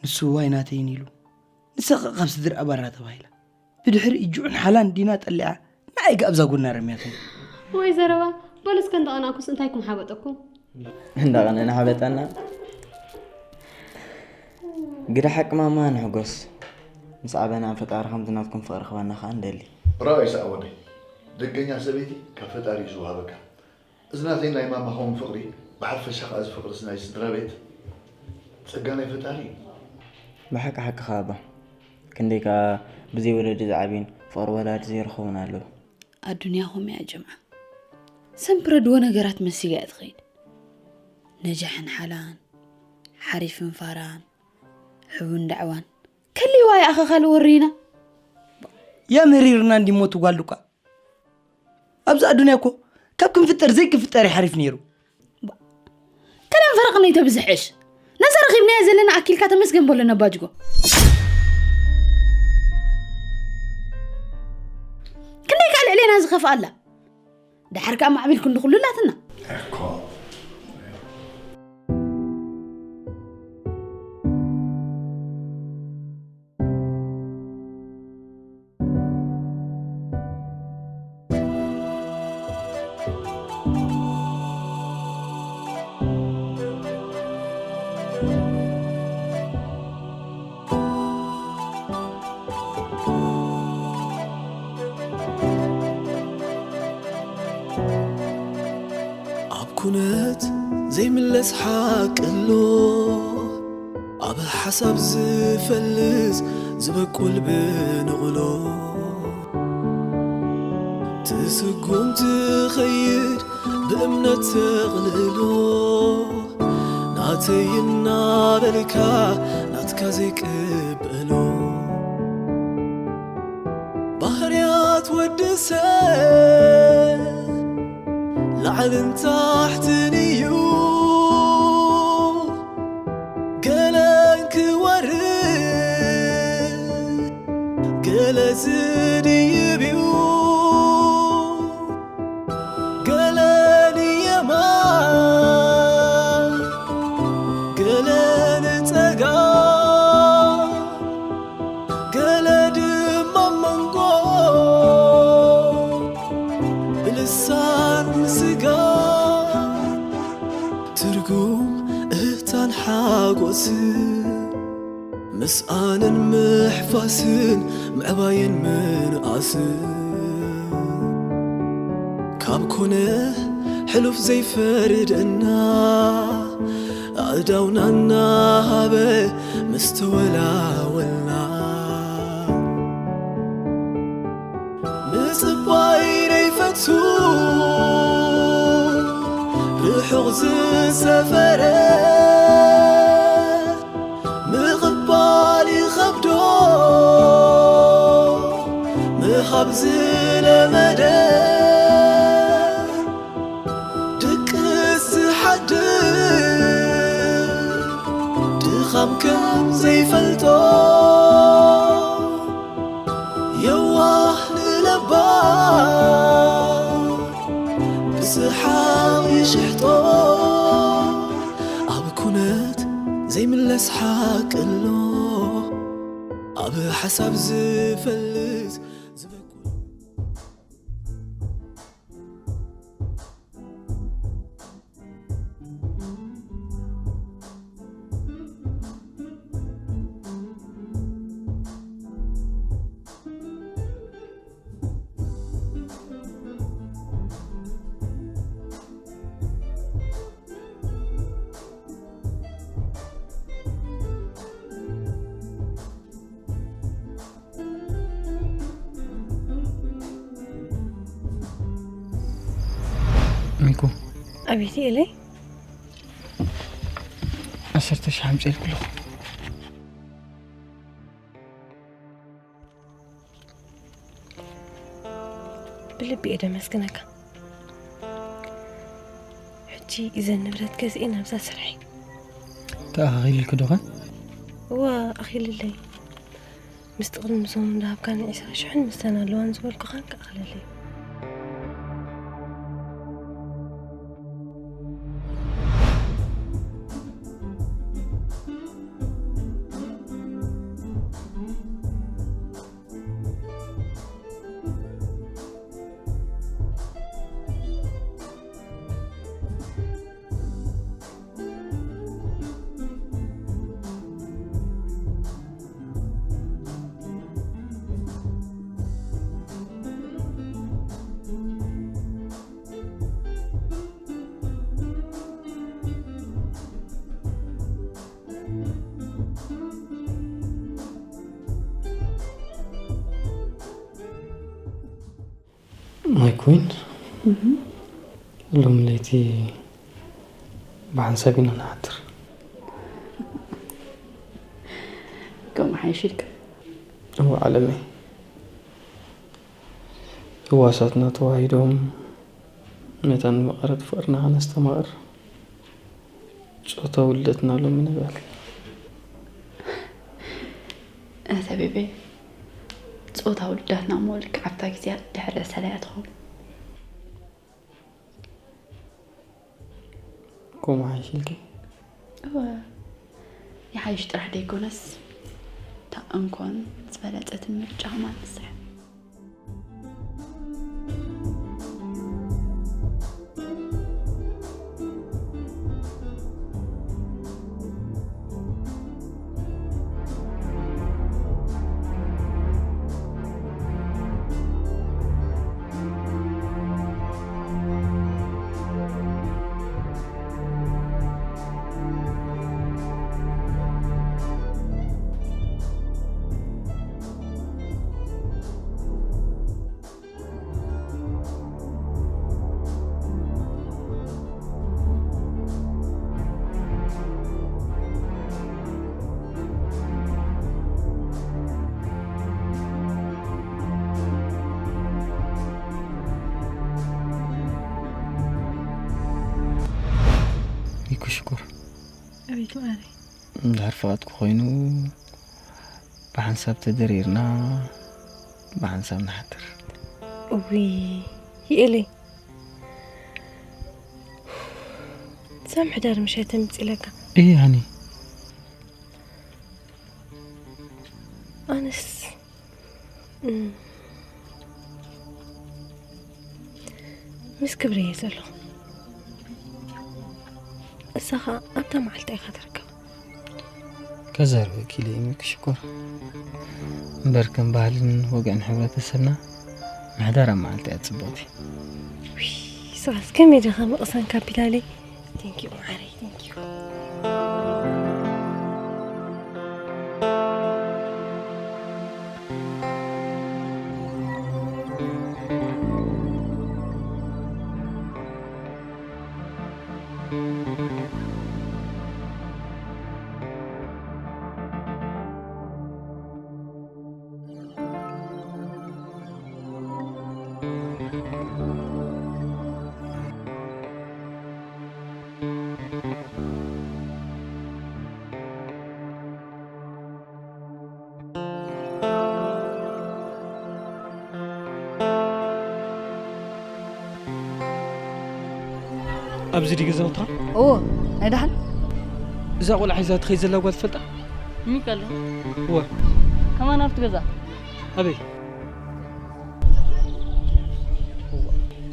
ንሱ ዋይ ናተይን ኢሉ ንሳ ኸ ካብ ስድሪ ኣባራ ተባሂላ። ብድሕሪ እጅዑን ሓላን ዲና ጠሊዓ ንዓይ ከ ኣብዛ ጎና ረምያትኒ። ወይ ዘረባ በሉ እስከ እንዳቐናእኩስ እንታይ ኩም ሓበጠኩም? እንዳቐነና ሓበጠና። ግዳ ሓቂ ማማ ንሕጎስ ምስ ዓበና ፈጣሪ ከምዚ ናትኩም ፍቕሪ ክበና ከዓ ንደሊ። ራኦ ይስኣ ወደይ፣ ደገኛ ሰበይቲ ካብ ፈጣሪ እዩ ዝወሃበካ። እዚ ናተይ ናይ ማማ ኸም ፍቕሪ፣ ብሓፈሻ ኸዓ እዚ ፍቕሪ ናይ ስድራ ቤት ጸጋ ናይ ፈጣሪ እዩ። ብሓቂ ሓቅኻ ኣባ፣ ክንደይ ከኣ ብዘይ ወለዲ ዝዓብዩን ፍቕሪ ወላዲ ዘይረኸቡን ኣለዉ። ኣዱንያ ኸምኡ እያ ጀምዓ፣ ሰምፕረድዎ ነገራት መሲላ እያ ትኸይድ። ነጃሕን ሓላን፣ ሓሪፍን ፋራን፣ ሕቡን ዳዕዋን ከሊዋ ይኣኸኻል ወሪና። የምህሪርና እንዲሞ ትጓል ዱቃ ኣብዚ ኣዱንያ እኮ ካብ ክንፍጠር ዘይክፍጠር ይሓሪፍ ነይሩ። ከላም ፈረቕ ነይተብዝሕሽ ነዚ ረኺብናዮ ዘለና ኣኪልካ ተመስገን በሎ ነባጅጎ። ክንደይ ከኣ ልዕሌና ዝኸፍኣ ኣላ። ደሓር ከኣ ማዕቢልኩ እንድኹሉ ኣላትና። ኩነት ዘይምለስ ሓቂ ኣሎ። ኣብ ሓሳብ ዝፈልስ ዝበቁል ብንቕሎ ትስጉም ትኸይድ ብእምነት ተቕልሎ ናተይ እናበልካ ናትካ ዘይቅበሎ ባህርያት ወዲ ሰብ ላዕልን ታሕትን እዩ። ገለ ክወርድ ገለ ዝድይብ እዩ። ገለ ንየማን ገለ ንጸጋም ገለ ድማ መንጎ ብልሳን ስጋ ትርጉም እህታን ሓጎስ ምስኣንን ምሕፋስን ምዕባይን ምንኣስን ካብ ኮነ ሕሉፍ ዘይፈርደና ኣእዳውና እናሃበ ምስ ተወላወልና ምጽባይ ዘይፈቱ ርሑቕ ዝሰፈረ ምቕባል ይኸብዶ ምሃብ ዝለመደ ድቅስ ዝሓድር ድኻም ከም ዘይፈልጦ የዋህ ንለባም ብስሓቕ ይሽሕጦ ኣብ ኩነት ዘይምለስ ሓቂ ኣሎ ኣብ ሓሳብ ዝፈልጥ ዝበኩ ሚኩ ኣቤት ኢለይ ዓሰርተ ሺሕ ኣምፅኤልኩ ኣለኹ። ብልቢ እየ ደመስግነካ። ሕጂ እዘን ንብረት ገዚኤ ናብዛ ስርሐይ ተኣኻኺልልኪ ዶ ኸ? እዋ ኣኺልለይ። ምስቲ ቅድሚ ሰሙን ዝሃብካኒ ዕስራ ሽሕን ምስተን ኣለዋን ዝበልኩኻን ከኣኽለለይ። My queen ሎም ለይቲ ብሓንሳብ ኢና ንሓድር። ከምኡ ሓይሽልካ እወ ዓለመይ፣ ህዋሳትና ተዋሂዶም መታን መቐረት ፍቕርና ከነስተማቕር ጾታዊ ልደትና ሎሚ ንበል። ተቤቤ፣ ጾታዊ ልዳትና እሞ ልክዕ ኣብታ ግዜያ ድሕሪ ሰላያ ትኸውን። ከምኡ ሓይሽልኪ እወ፣ ይሓይሽ ጥራሕ ደይኮነስ እታ እንኮን ዝበለጸትን ምርጫ ከማን ንስሕ። ይኩ ሽኮር ኣቤት መዓረይ እንድሕር ፍቓድኩ ኮይኑ ብሓንሳብ ተደሪርና ብሓንሳብ ንሓድር። እዊ ይእለይ ሳም ሕዳር ምሸት ተምፅለካ እይ ሃኒ ኣነስ እም፣ ምስ ክብሪ እየ ዘለኹ። እሳ ኸዓ ኣብታ መዓልቲ ኢኻ ትርከብ። ከዛርበኪ ኢለ እየ ሚኪ ሽኮር። እምበር ከም ባህልን ወግዕን ሕብረተሰብና ምሕዳር ኣብ መዓልቲ እያ ጽብቕቲ። ውይ፣ ንስኻስ ከመይ ዲኻ መቕሰን ካፒታለይ? Thank you ማዓረይ፣ thank you። ኣብዚ ድዩ ገዛውትኻ? እዎ፣ ናይ ደሓን። እዛ ቆልዓ ሒዛ ትኸይድ ዘላ ጓል ትፈልጣ? ሚቀለ። እወ። ከማን ኣብቲ ገዛ? ኣበይ?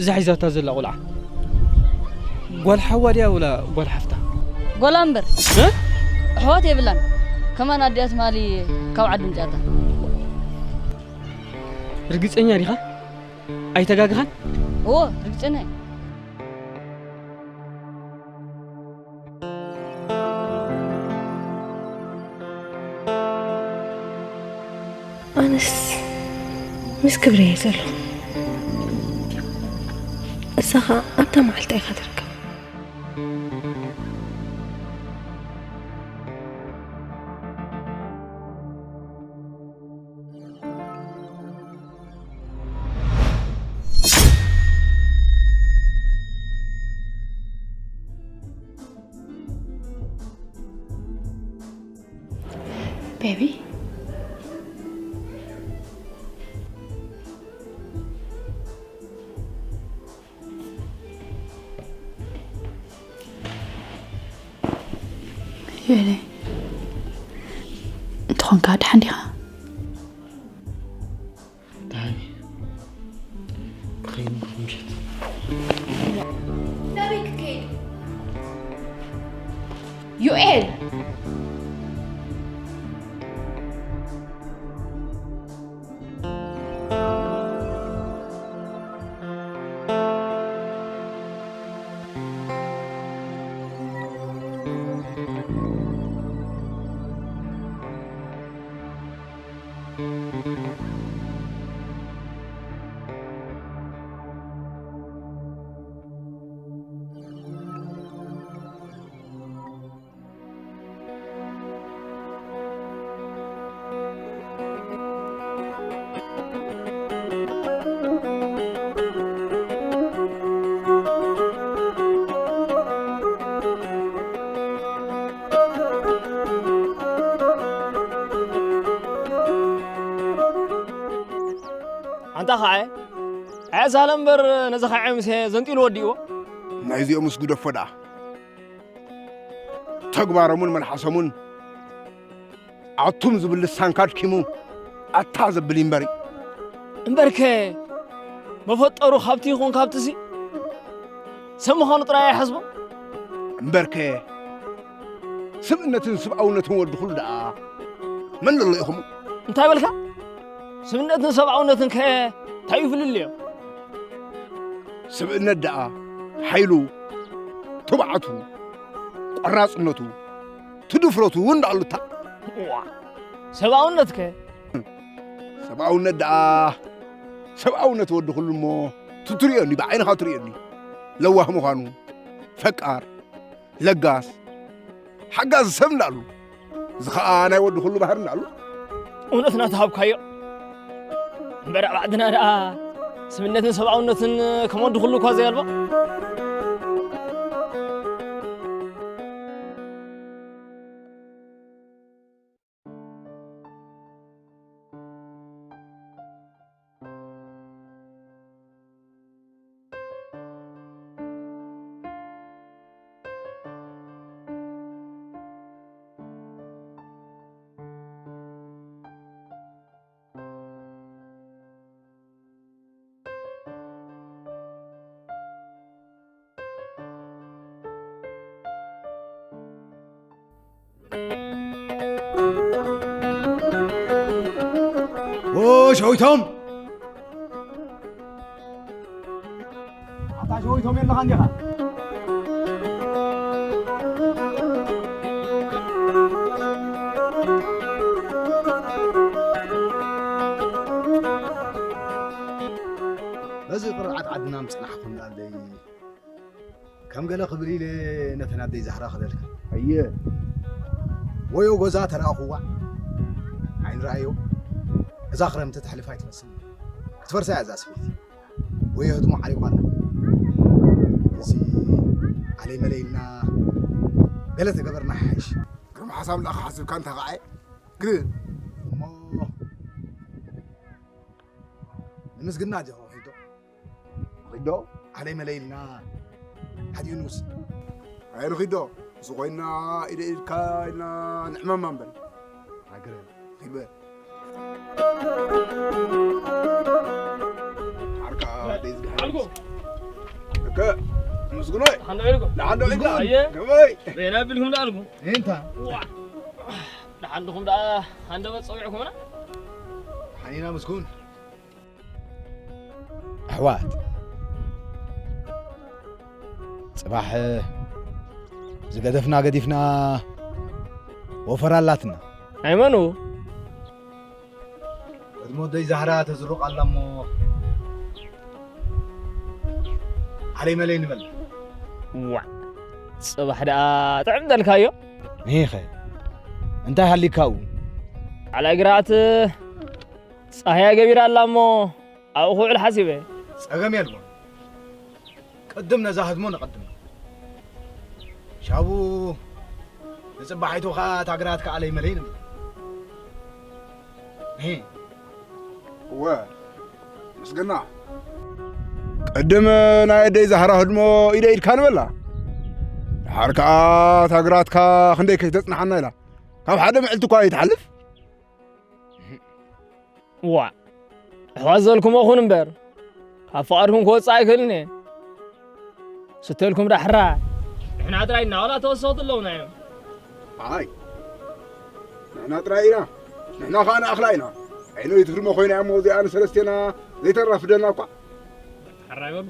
እዛ ሒዛታ ዘላ ቆልዓ ጓል ሓዋ ድያ ወላ ጓል ሓፍታ? ጓላ እምበር። እ? ኣሕዋት የብላን። ከማን ኣዲኣ ትማሊ ካብ ዓዲ ምጽኣታ። ርግጸኛ ዲኻ? ኣይተጋግኻን? እዎ፣ ርግጸኛ እየ። ኣነስ ምስ ክብሪ እየ ዘለኹ። እሳ ኸኣ ኣብታ መዓልታ ኢኻ ትርከብ። ቤቢ፣ ዮኤለይ፣ እንተኾንካ ደሓን ዲኻ? ደሓን እየ። ክኸይድ ምሸት። ናበይ ክትከይድ? ዮኤል! ኣንታ ኸዓ፣ ኣዕሳለ እምበር ነዚ ኸዓ ምሴ ዘንጢሉ ወዲእዎ። ናይዚኦምስ ግደፎ ደኣ። ተግባሮምን መልሓሶምን ኣቱም ዝብል ልሳንካ ኣድኪሙ ኣታ ዘብል እዩ እምበሪ። እምበርከ መፈጠሩ ካብቲ ይኹን ካብትሲ ሰብ ምዃኑ ጥራይ ኣይሓስቦ። እምበርከ ስብእነትን ስብኣውነትን ወዲ ኩሉ ደኣ መን ዘሎ ኢኹም? እንታይ በልካ? ስብእነትን ሰብኣውነትን ከ እንታይ እዩ ፍልልዮም? ስብእነት ደኣ ሓይሉ፣ ትብዓቱ፣ ቆራጽነቱ፣ ትድፍረቱ እውን ደኣ ኣሉታ። እዋ፣ ሰብኣውነትከ? ሰብኣውነት ደኣ ሰብኣውነት ወዲ ኩሉ እሞ ትትርእዮኒ፣ ብዓይንኻ ትርእዮኒ። ለዋህ ምዃኑ፣ ፈቃር፣ ለጋስ፣ ሓጋዚ ሰብ እንዳኣሉ። እዚ ኸኣ ናይ ወዲ ኩሉ ባህሪ እንዳኣሉ። እውነትና ተሃብካዮ። እምበር ኣብ ዓድና ደኣ ስብነትን ሰብኣውነትን ከም ወዲ ኩሉ እኳ ዘየልቦ። ሸዊቶም! ኣታ ሸዊቶም የለኻን ዲኻ? በዚ ቅርዓት ዓድና ምጽናሕኩም ኣለይ። ከም ገለ ክብል ኢለ ነተን ኣደይ ዛህራ ክደልካ። ኣየ። ወዮ ጎዛ ተረኣኹዋ። ዓይኒ ረኣዮ። እዛ ክረምቲ ተሕልፍ ኣይትመስል። ክትፈርሳ እያ እዛ ስበይቲ። ወዮ ህድሞ ዓሪቋ ኣላ። እዚ ዓለይ መለይ ኢልና ገለ ተገበርና ሓይሽ። ከም ሓሳብ ለኣኻ ሓሲብካ እንተ ኸዓ ግን እሞ ንምስግና ጀሆ ሒዶ ንኺዶ ዓለይ መለይ ኢልና ሓዲኡ ንውስድ። ኣይ ንኺዶ፣ ምስ ኮይና ኢደ ኢድካ ኢልና ንሕመማ እምበር። ሃገረ። ኺድ በል። ዓርካ ደይ ዝግሓ። ዓልኩ። እከ፣ ምስጉኖይ። ሓንዶ ዒልኩ። ንሓንዶ ዒልኩ። ኣየ። ከመይ? ዜና ቢልኩም ደኣልኩ። እንታ? ዋ። ደሓን ድኹም ደኣ ሃንደበት ጸዊዕኩምና? ሓኒና ምስጉን። ኣሕዋት፣ ጽባሕ ዝገደፍና ገዲፍና ወፈራ ኣላትና። ኣይመኑ? ቅድሚ ወደይ ዛህራ ተዝሩቕ ኣላ እሞ ዓለይ መለይ ንበል። ዋዕ፣ ጽባሕ ደኣ ጥዕም ደልካዮ። ንሄኸ እንታይ ሃሊካኡ? ዓላይ ግራት ጻህያ ገቢራ ኣላ እሞ ኣብኡ ክውዕል ሓሲበ። ጸገም የልቦን። ቅድም ነዛ ህድሞ ነቐድም። ሻቡ ንጽባሒቱ ኸኣ እታ ግራት ከኣ ለይመለይ ንብል። እሂ። እወ፣ ምስግና። ቅድም ናይ ኣደይ ዛህራ ህድሞ ኢደ ኢድካ ንበላ። ድሓር ከኣ እታ ግራትካ ክንደይ ከይተጽንሓና ኢላ። ካብ ሓደ ምዕልቲ እኳ ኣይትሓልፍ። ዋእ፣ ኣሕዋት ዘልኩሞ ኩን እምበር፣ ካብ ፍቓድኩም ክወጽእ ኣይክእልን እየ። ስተልኩም ዳሕራ። ንሕና ጥራይ እና ዋላ ተወሰኽቲ ኣለውና እዮም። ኣይ፣ ንሕና ጥራይ ኢና፣ ንሕና ኸኣ ንኣኽላ ኢና። ዓይነይቲ ህድሞ ኮይና እሞ እዚኣ ንሰለስቴና ዘይተራፍደና እኳ። ሓራይ በሉ።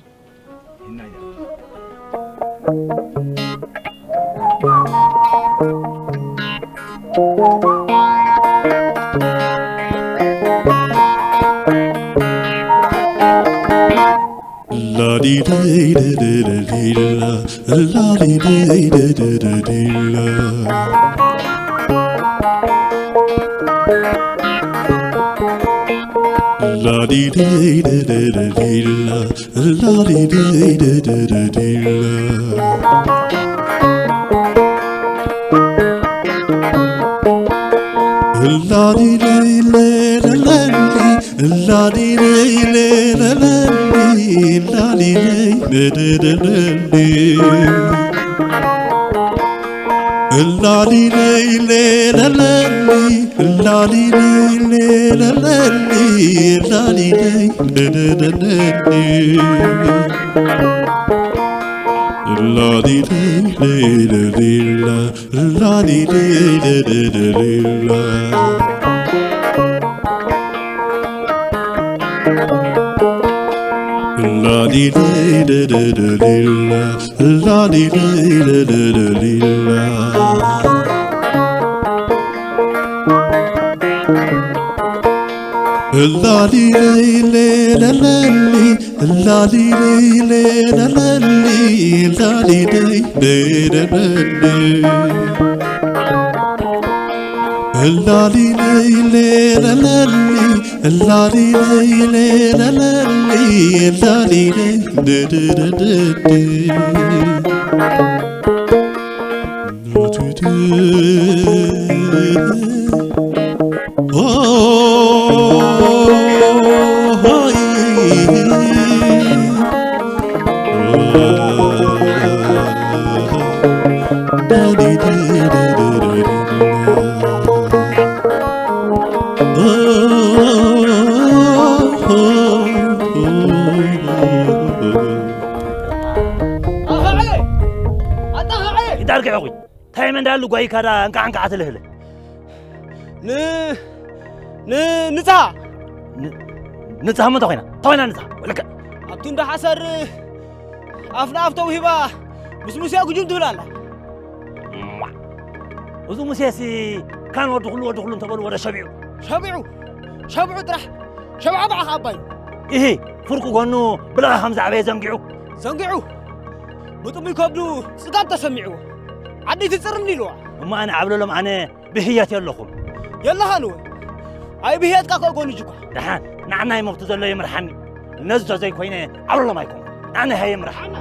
ኣኸዐ! ኣጣኸዐ! ይዳርክ ዕቑይ። እንታይ መንዳሉ ጓይካ ዳ እንካዕ እንካዕ ትልህለ? ን-፣ ን-፣ ንጻ! ን- ንጽሃ እሞ እንታይ ኮይና? እንታይ ኮይና ንጽሃ? ወለከ ኣብቲ እንዳ ሓሰር ኣፍ ንኣፍ ተውሂባ ምስ ሙሴ ጉጅም ትብል ኣላ። እማ፣ እዚ ሙሴሲ ካን ወዲ ኩሉ ወዲ ኩሉ እንተበሉ ወደ ሸቢዑ። ሸቢዑ፣ ሸቢዑ ጥራሕ፣ ሸብዓ በዓ ከዓባዩ። ኢሂ፣ ፍርቁ ጎኑ ብልኻ ከም ዝዓበየ ዘንጊዑ። ዘንጊዑ፣ ብጥሙይ ከብዱ ጽጋብ ተሰሚዕዎ። ዓዲ ትጽርኒ ኢልዋ። እሞ ኣነ ዓብለሎም ኣነ ብህየት የለኹም። የለኻን ወይ? ኣይ ብህየትካ ከጎንጅ እኳ። ደሓን፣ ንዓናይ መብቱ ዘሎ ይምርሓኒ። ነዚ ተዘይኮይነ ዓብሎም ኣይኮንኩ። ንዓናይ ሃየ ምርሓና።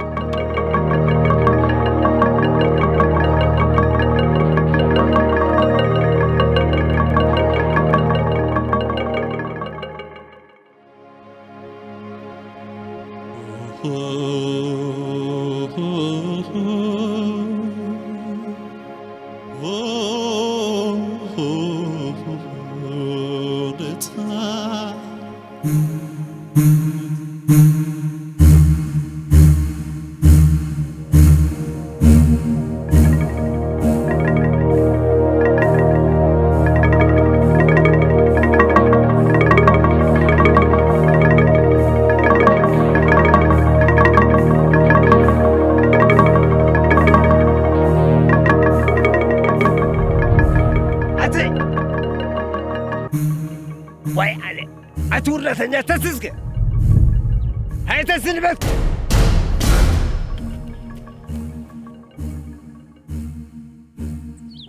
ኣቲ ዋይ ኣለ ኣቲ ውርደተኛ ተስዝገ ኣይተስንበት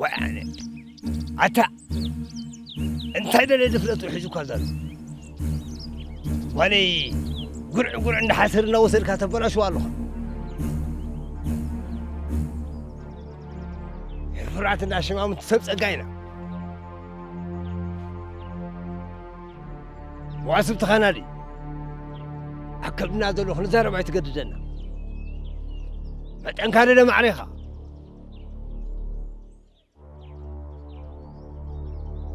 ዋይ ኣለ ኣታ እንታይ ደለ ድፍረቱ ሒዙ እኳ ዘሎ ዋለይ ጉርዕ ጉርዕ እንዳሓሰር እናወሰድካ ተበላሽዋ ኣለኻ ሕፉራት እንዳሽማምት ሰብ ጸጋ ኢና መዋስብትኻና ድዩ ኣብ ከብድና ዘሎ ክንዛረብ ኣይትገድደና መጠንካ ደለ ማዕሬኻ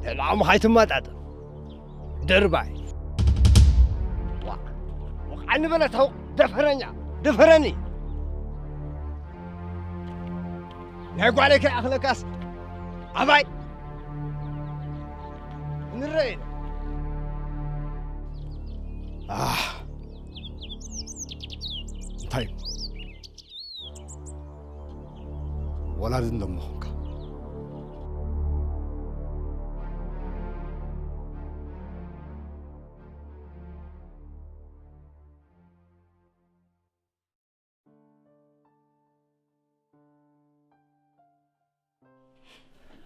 ልዕሊ ዓቕምኻ ኣይትመጣጠን ድርባይ ወቕዓኒ በለ ተው ደፈረኛ ደፈረኒ ናይ ጓለይ ከይኣኽለካስ ኣባይ ንረአ እንታይ ወላዲ እንደሞ ኾንካ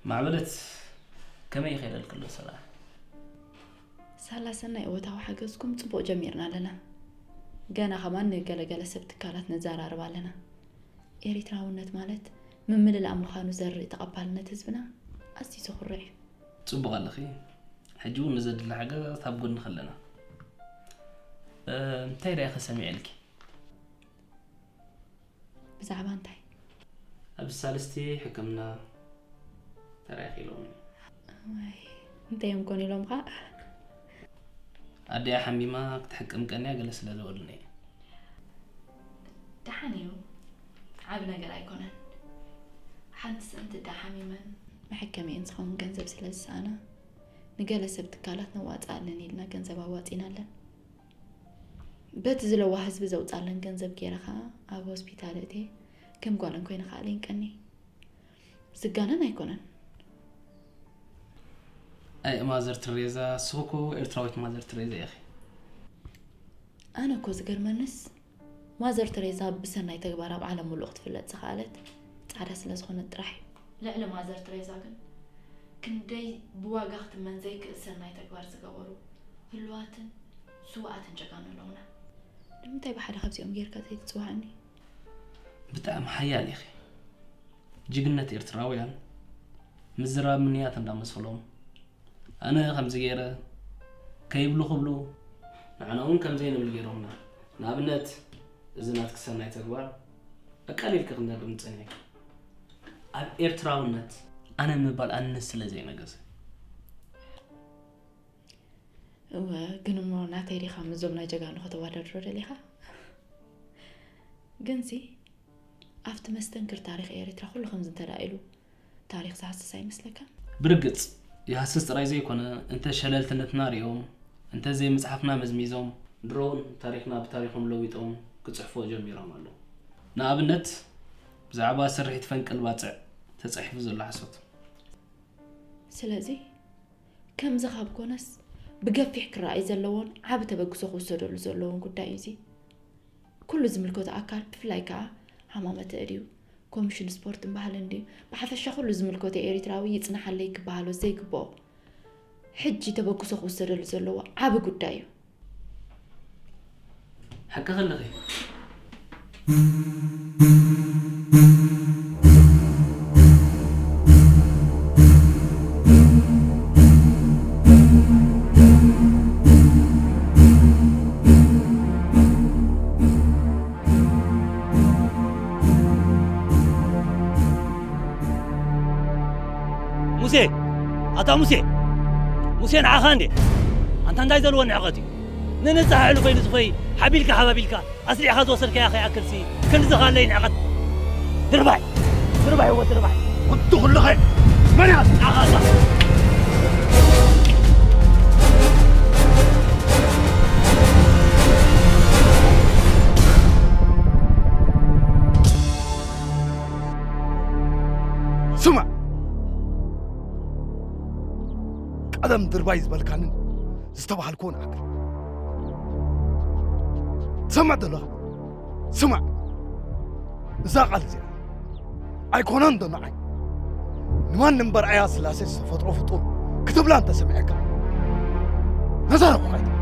ማዕበለት ከመይ ይኸደልክሎ ሰላ ሳላ ሰናይ እወታዊ ሓገዝኩም ጽቡቕ ጀሚርና ኣለና። ገና ከማን ንገለገለ ሰብ ትካላት ነዘራርብ ኣለና። ኤሪትራውነት ማለት ምምልላእ ምዃኑ ዘርኢ ተቐባልነት ህዝብና ኣዝዩ ዘኹርዕ እዩ። ጽቡቕ ኣለኺ። ሕጂ እውን ንዘድሊ ሓገዛት ኣብ ጎንኺ ኣለና። እንታይ ዳኢኺ ሰሚዐልኪ? ብዛዕባ እንታይ? ኣብ ሳልስቲ ሕክምና ተራኺሎም። እንታይ እዮም ኮን ኢሎም ኸ? ኣዲኣ ሓሚማ ክትሕክም ቀንያ ገለ ስለ ዝበሉኒ። ደሓን እዩ። ዓብ ነገር ኣይኮነን። ሓንቲ ስእንቲ ዳ ሓሚመን መሐከሚኤን ዝኸውን ገንዘብ ስለ ዝሰኣና ንገለ ሰብ ትካላት ነዋፅኣለን ኢልና ገንዘብ ኣዋፂናለን። በቲ ዝለዋ ህዝቢ ዘውፃለን ገንዘብ ገይረ ከዓ ኣብ ሆስፒታል እቴ ከም ጓለን ኮይነ ከዓ ለይንቀኒ። ዝጋነን ኣይኮነን። ኣይ ማዘር ትሬዛ፣ ስኹ እኮ ኤርትራዊት ማዘር ትሬዛ ኢኺ። ኣነ እኮ ዝገርመንስ ማዘር ትሬዛ ብሰናይ ተግባር ኣብ ዓለም ሙሉእ ክትፍለጥ ዝኸኣለት ጻዕዳ ስለ ዝኾነት ጥራሕ እዩ። ልዕሊ ማዘር ትሬዛ ግን ክንደይ ብዋጋ ክትመን ዘይክእል ሰናይ ተግባር ዝገበሩ ህሉዋትን ስውኣትን ጀጋኑ ኣለውና። ንምንታይ ብሓደ ካብዚኦም ጌርካ ዘይትጽውዓኒ? ብጣዕሚ ሓያል ኢኺ። ጅግነት ኤርትራውያን ምዝራብ ምንያት እንዳመሰሎም ኣነ ከምዚ ገይረ ከይብሉ ክብሉ ንዓና እውን ከምዘይ ንብል ገይሮምና። ንኣብነት እዚ ናትኪ ሰናይ ተግባር ኣቃሊልኪ ክነግር ምጸኒሕኪ። ኣብ ኤርትራውነት ኣነ ምባል ኣንነት ስለ ዘይነገሰ። እወ ግን እሞ ናተይ ዲኻ ምስዞም ናይ ጀጋኑ ከተወዳድሮ ደሊኻ? ግንሲ ኣብቲ መስተንክር ታሪኽ ኤሪትራ ኩሉ ከምዚ እንተደኣ ኢሉ ታሪኽ ዝሃስስ ኣይመስለካን? ብርግጽ ይሃስስ ጥራይ ዘይኮነ እንተ ሸለልትነትና ሪኦም እንተዘይ መጽሓፍና መዝሚዞም ድሮን ታሪኽና ብታሪኾም ለዊጦም ክጽሕፍዎ ጀሚሮም ኣለዉ። ንኣብነት ብዛዕባ ስርሒት ፈንቅል ባጽዕ ተጻሒፉ ዘሎ ሓሶት። ስለዚ ከምዚ ካብ ኮነስ ብገፊሕ ክረኣይ ዘለዎን ዓቢ ተበግሶ ክውሰደሉ ዘለዎን ጉዳይ እዩ እዚ። ኩሉ ዝምልከቶ ኣካል ብፍላይ ከኣ ሃማመተ ድዩ፣ ኮሚሽን ስፖርትን ባህልን ድዩ፣ ብሓፈሻ ኩሉ ዝምልከቶ ኤሪትራዊ ይጽናሓለይ ክበሃሎ ዘይግብኦ ሕጂ ተበግሶ ክውሰደሉ ዘለዎ ዓቢ ጉዳይ እዩ። ሓቂ ከለኺ ሙሴ! ኣታ ሙሴ! ሙሴ ንዓኻ እንዴ! ኣንታ እንታይ ዘለዎ ንዕቐት እዩ? ንንጽህ ኣዕሉፈይ ንጽፈይ ሓቢልካ ሓባቢልካ ኣስሊዕኻ ዝወሰድካያ ከይኣክልሲ ክንዲ ዝኻለይ ንዕቐት ድርባይ! ድርባይ እወ ድርባይ! ወዲ ኩልኸ! መን እያ ንዓኻ እዛ? ስማዕ! ቀደም ድርባይ ዝበልካንን ዝተባህልክዎን ኣክል ትሰምዕ ዘለኻ? ስማዕ! እዛ ቃል እዚኣ ኣይኮነን ዶ ንዓይ ንማንም በርኣያ ስላሴ ዝተፈጥሮ ፍጡር ክትብላ እንተሰሚዐካ ነዛ ረቑቕ ኣይትበል።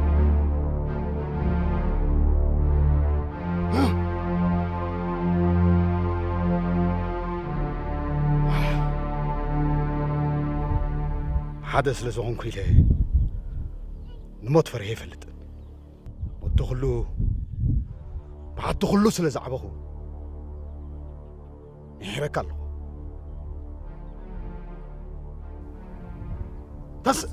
ሓደ ስለ ዝኾንኩ ኢለ ንሞት ፈሪሐ ይፈልጥ። ወዲ ኩሉ ብዓቲ ኩሉ ስለ ዝዓበኹ ምሒረካ ኣለኹ። ተስእ!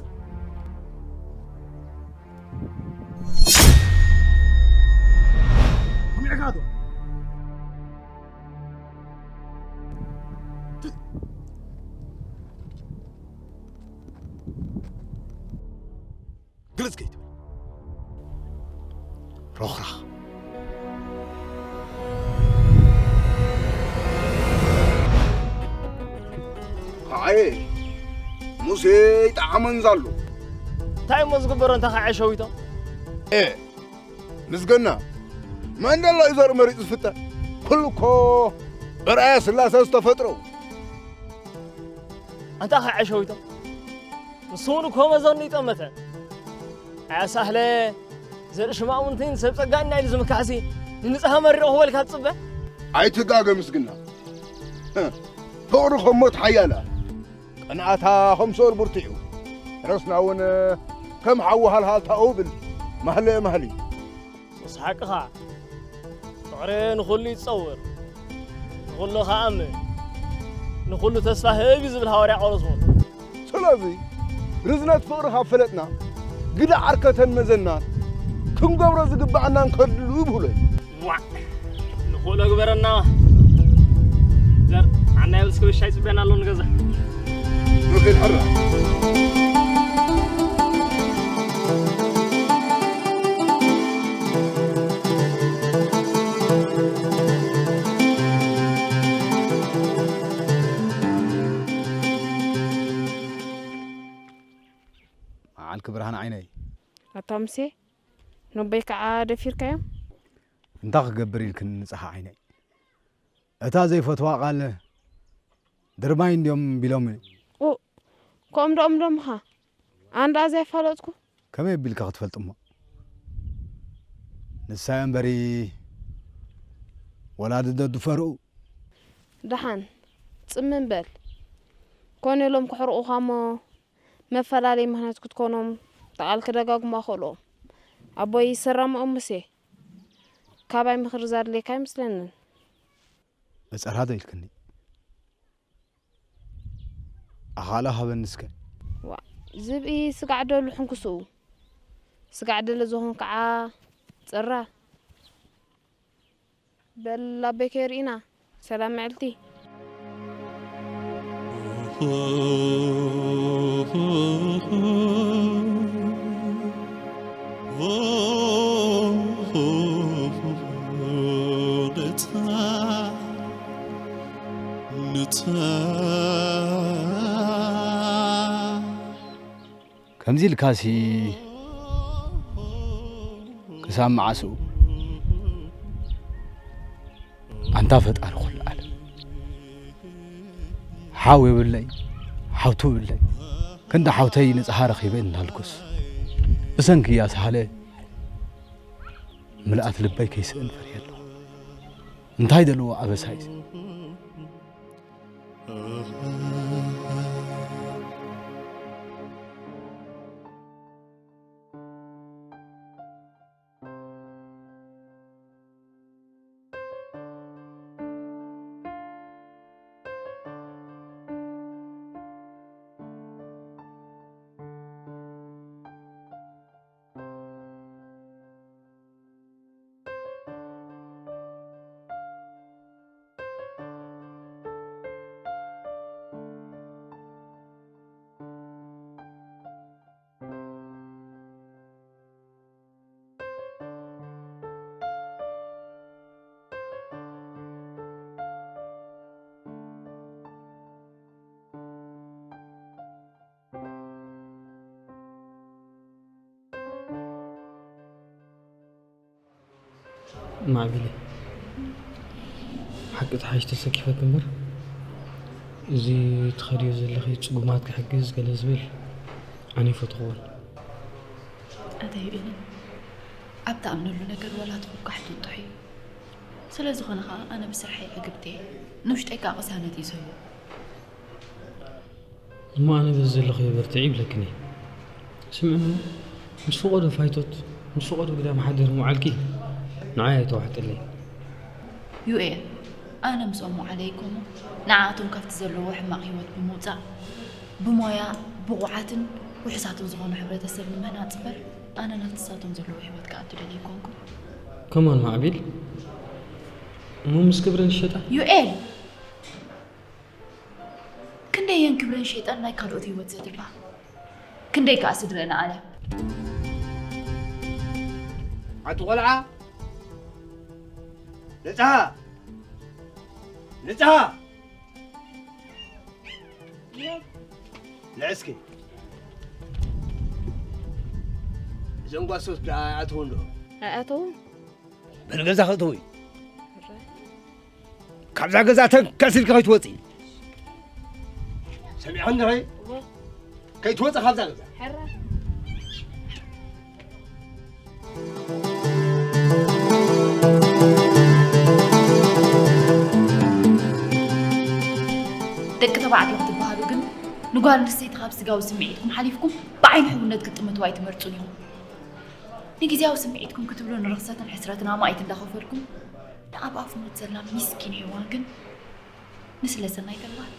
ሰሚዕካ ዶ? ግልጽ ከይትብል ሮኽራኽ። ኣየ ሙሴ ይጠዓመን ዛሎ። እንታይ እሞ ዝግበሮ እንተ ኸዓ ሸዊቶም? ኤ ምስገና መን ደሎ እዩ ዘርኢ መሪፅ ዝፍጠር? ኩሉ እኮ በርኣያ ስላሰ ዝተፈጥረው። ኣንታ ኸዓ ሸዊቶም ንሱ እውን እኮ መዘኑ ይጠመተ። ኣያ ሳህለ ዘርኢ ሽማሙንቲን ሰብ ጸጋን ናይ ንዝምካሕሲ ንንጽሃ መሪቑ ክበልካ ትጽበ? ኣይትጋገ ምስግና። ፍቕሪ ከም ሞት ሓያላ ቅንኣታ ከም ሶር ብርቱዕ እዩ። ረስና እውን ከም ሓዊ ሃልሃልታኡ ብል ማህለ ማህሊ። ሱስ ሓቅኻ። ፍቕሪ ንኹሉ ይጸውር፣ ንኹሉ ከኣምን፣ ንኹሉ ተስፋ ህብ እዩ ዝብል ሃዋርያ ጳውሎስ እውን። ስለዚ ርዝነት ፍቕሪ ካብ ፈለጥና ግዳ ዓርከተን መዘናን ክንገብሮ ዝግባኣናን ከድሉ ይብህሎ እዩ። ዋዕ ንኽእሎ ግበረና። ዘር ዓና የብልስ ክብሻ ይጽበና ኣሎ ንገዛ። ንኽእል ሕራ መዓልኪ ብርሃን ዓይነይ። ኣታ ሙሴ፣ ነቦይ ከዓ ደፊርካዮም? እንታይ ክገብር ኢልክኒ ንጽሃ ዓይነይ? እታ ዘይፈትዋ ቃል ድርባይ እንድዮም ቢሎምኒ። ኡ፣ ከምኡ ደኦም ዶምኻ? ኣንዳ ዘይፋለጥኩ። ከመይ ኣቢልካ ክትፈልጥ እሞ? ንሳ እያ እምበሪ ወላዲ ዶ ድፈርኡ? ደሓን ጽምም በል። ኮነ ኢሎም ክሕርቑኻ እሞ መፈላለይ ምኽንያት ክትኮኖም እታ ቃል ክደጋግማ ክእልዎም። ኣቦይ ይሰራምኦም ሙሴ። ካባይ ምኽሪ ዘድልየካ ኣይመስለንን። በጸራ ዶ ኢልክኒ? ኣኻእሎ ሃበኒ እስከ። ዋእ ዝብኢ ስጋዕ ደሉ ሕንኩስኡ። ስጋዕ ደለ ዝኾን ከዓ ጽራ። በል ኣቦይ ከይርኢና ሰላም መዕልቲ። ከምዚ ኢልካሲ ክሳብ መዓስኡ? ኣንታ ፈጣሪ ኩሉ ዓለም፣ ሓው የብለይ፣ ሓውቱ የብለይ። ክንዲ ሓውተይ ንጽሃ ረኺበ እናልኩስ፣ ብሰንኪ እያ ሳህለ ምልኣት ልበይ ከይስእን ፈርየ ኣለኹ። እንታይ ደልዎ ኣበሳ እዩ እዚ? ማዕቢለ፣ ሓቂ ተሓይሽ ተሰኪፈክ እምበር፣ እዚ ትኸድዮ ዘለኺ ጽጉማት ክሕግዝ ገለ ዝብል ኣነ ይፈትኽዎን። ኣታ ዩኤልን፣ ኣብ ትኣምነሉ ነገር ዋላ ትኹካሕ ጥጡሕ እዩ። ስለ ዝኾነ ኸኣ ኣነ ብስርሐይ ዕግብቲ እየ። ንውሽጠይ ከኣ ቅሳነት እዩ ዝህቦ። እሞ ኣነ በዚ ዘለኽዮ በርትዒ ይብለክን እየ። ስምዕኒ እሞ፣ ምስ ፈቐዶ ፋይቶት፣ ምስ ፈቐዶ ግዳም ሓደር ምውዓልኪ ንዓይ ኣይተዋሕጠለይ። ዩኤል፣ ኣነ ምስኦም ምውዓለይ እኮ እሞ፣ ንዓኣቶም ካብቲ ዘለዎ ሕማቕ ህይወት ብምውጻእ፣ ብሞያ ብቑዓትን ውሑሳትን ዝኾኑ ሕብረተሰብ ንምህናጽ እምበር፣ ኣነ ናብቲ ንሳቶም ዘለዎ ህይወት ክኣቱ ደልየ ኣይኮንኩን። ከማን ማዕቢል፣ እሞ ምስ ክብረን ይሸጣ? ዩኤል! ክንደየን ክብረን ሸይጠን ናይ ካልኦት ህይወት ዘትርፋ፣ ክንደይ ከኣ ስድረን ኣለ። ኣቲ ቆልዓ፣ ንጽሃ! ንጽሃ! ንዕ እስኪ። እዞም ጓሶት ደኣ ኣይኣተውን ዶ? ኣይኣተውን። በል ገዛ ክእተው እዩ። እረ። ካብዛ ገዛ ተንከስ ኢልኪ ከይትወጺ። ሰሚዕኽኒ ዲኺ? እወ። ከይትወጺ ካብዛ ገዛ። ሕራ። ደቂ ተባዕትዮ ክትበሃሉ ግን ንጓል ኣንስተይቲ ካብ ስጋዊ ስምዒትኩም ሓሊፍኩም ብዓይኒ ሕውነት ክትጥምትዋ ኣይትመርጹን ኢኹም። ንግዝያዊ ስምዒትኩም ክትብሉ ንርኽሰትን ሕስረትን ኣማኢት እንዳኸፈልኩም፣ ንኣብ ኣፍ ሞት ዘላ ሚስኪን ሄዋን ግን ንስለ ሰናይ ተግባር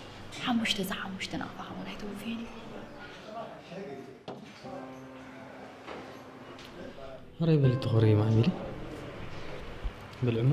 ሓሙሽተ ዝሓሙሽተ ናቕፋ ከማን ኣይተወፍዮን እዩ። ኣረ በሊ ተኾሪ ማዕቢሊ በልዕሞ።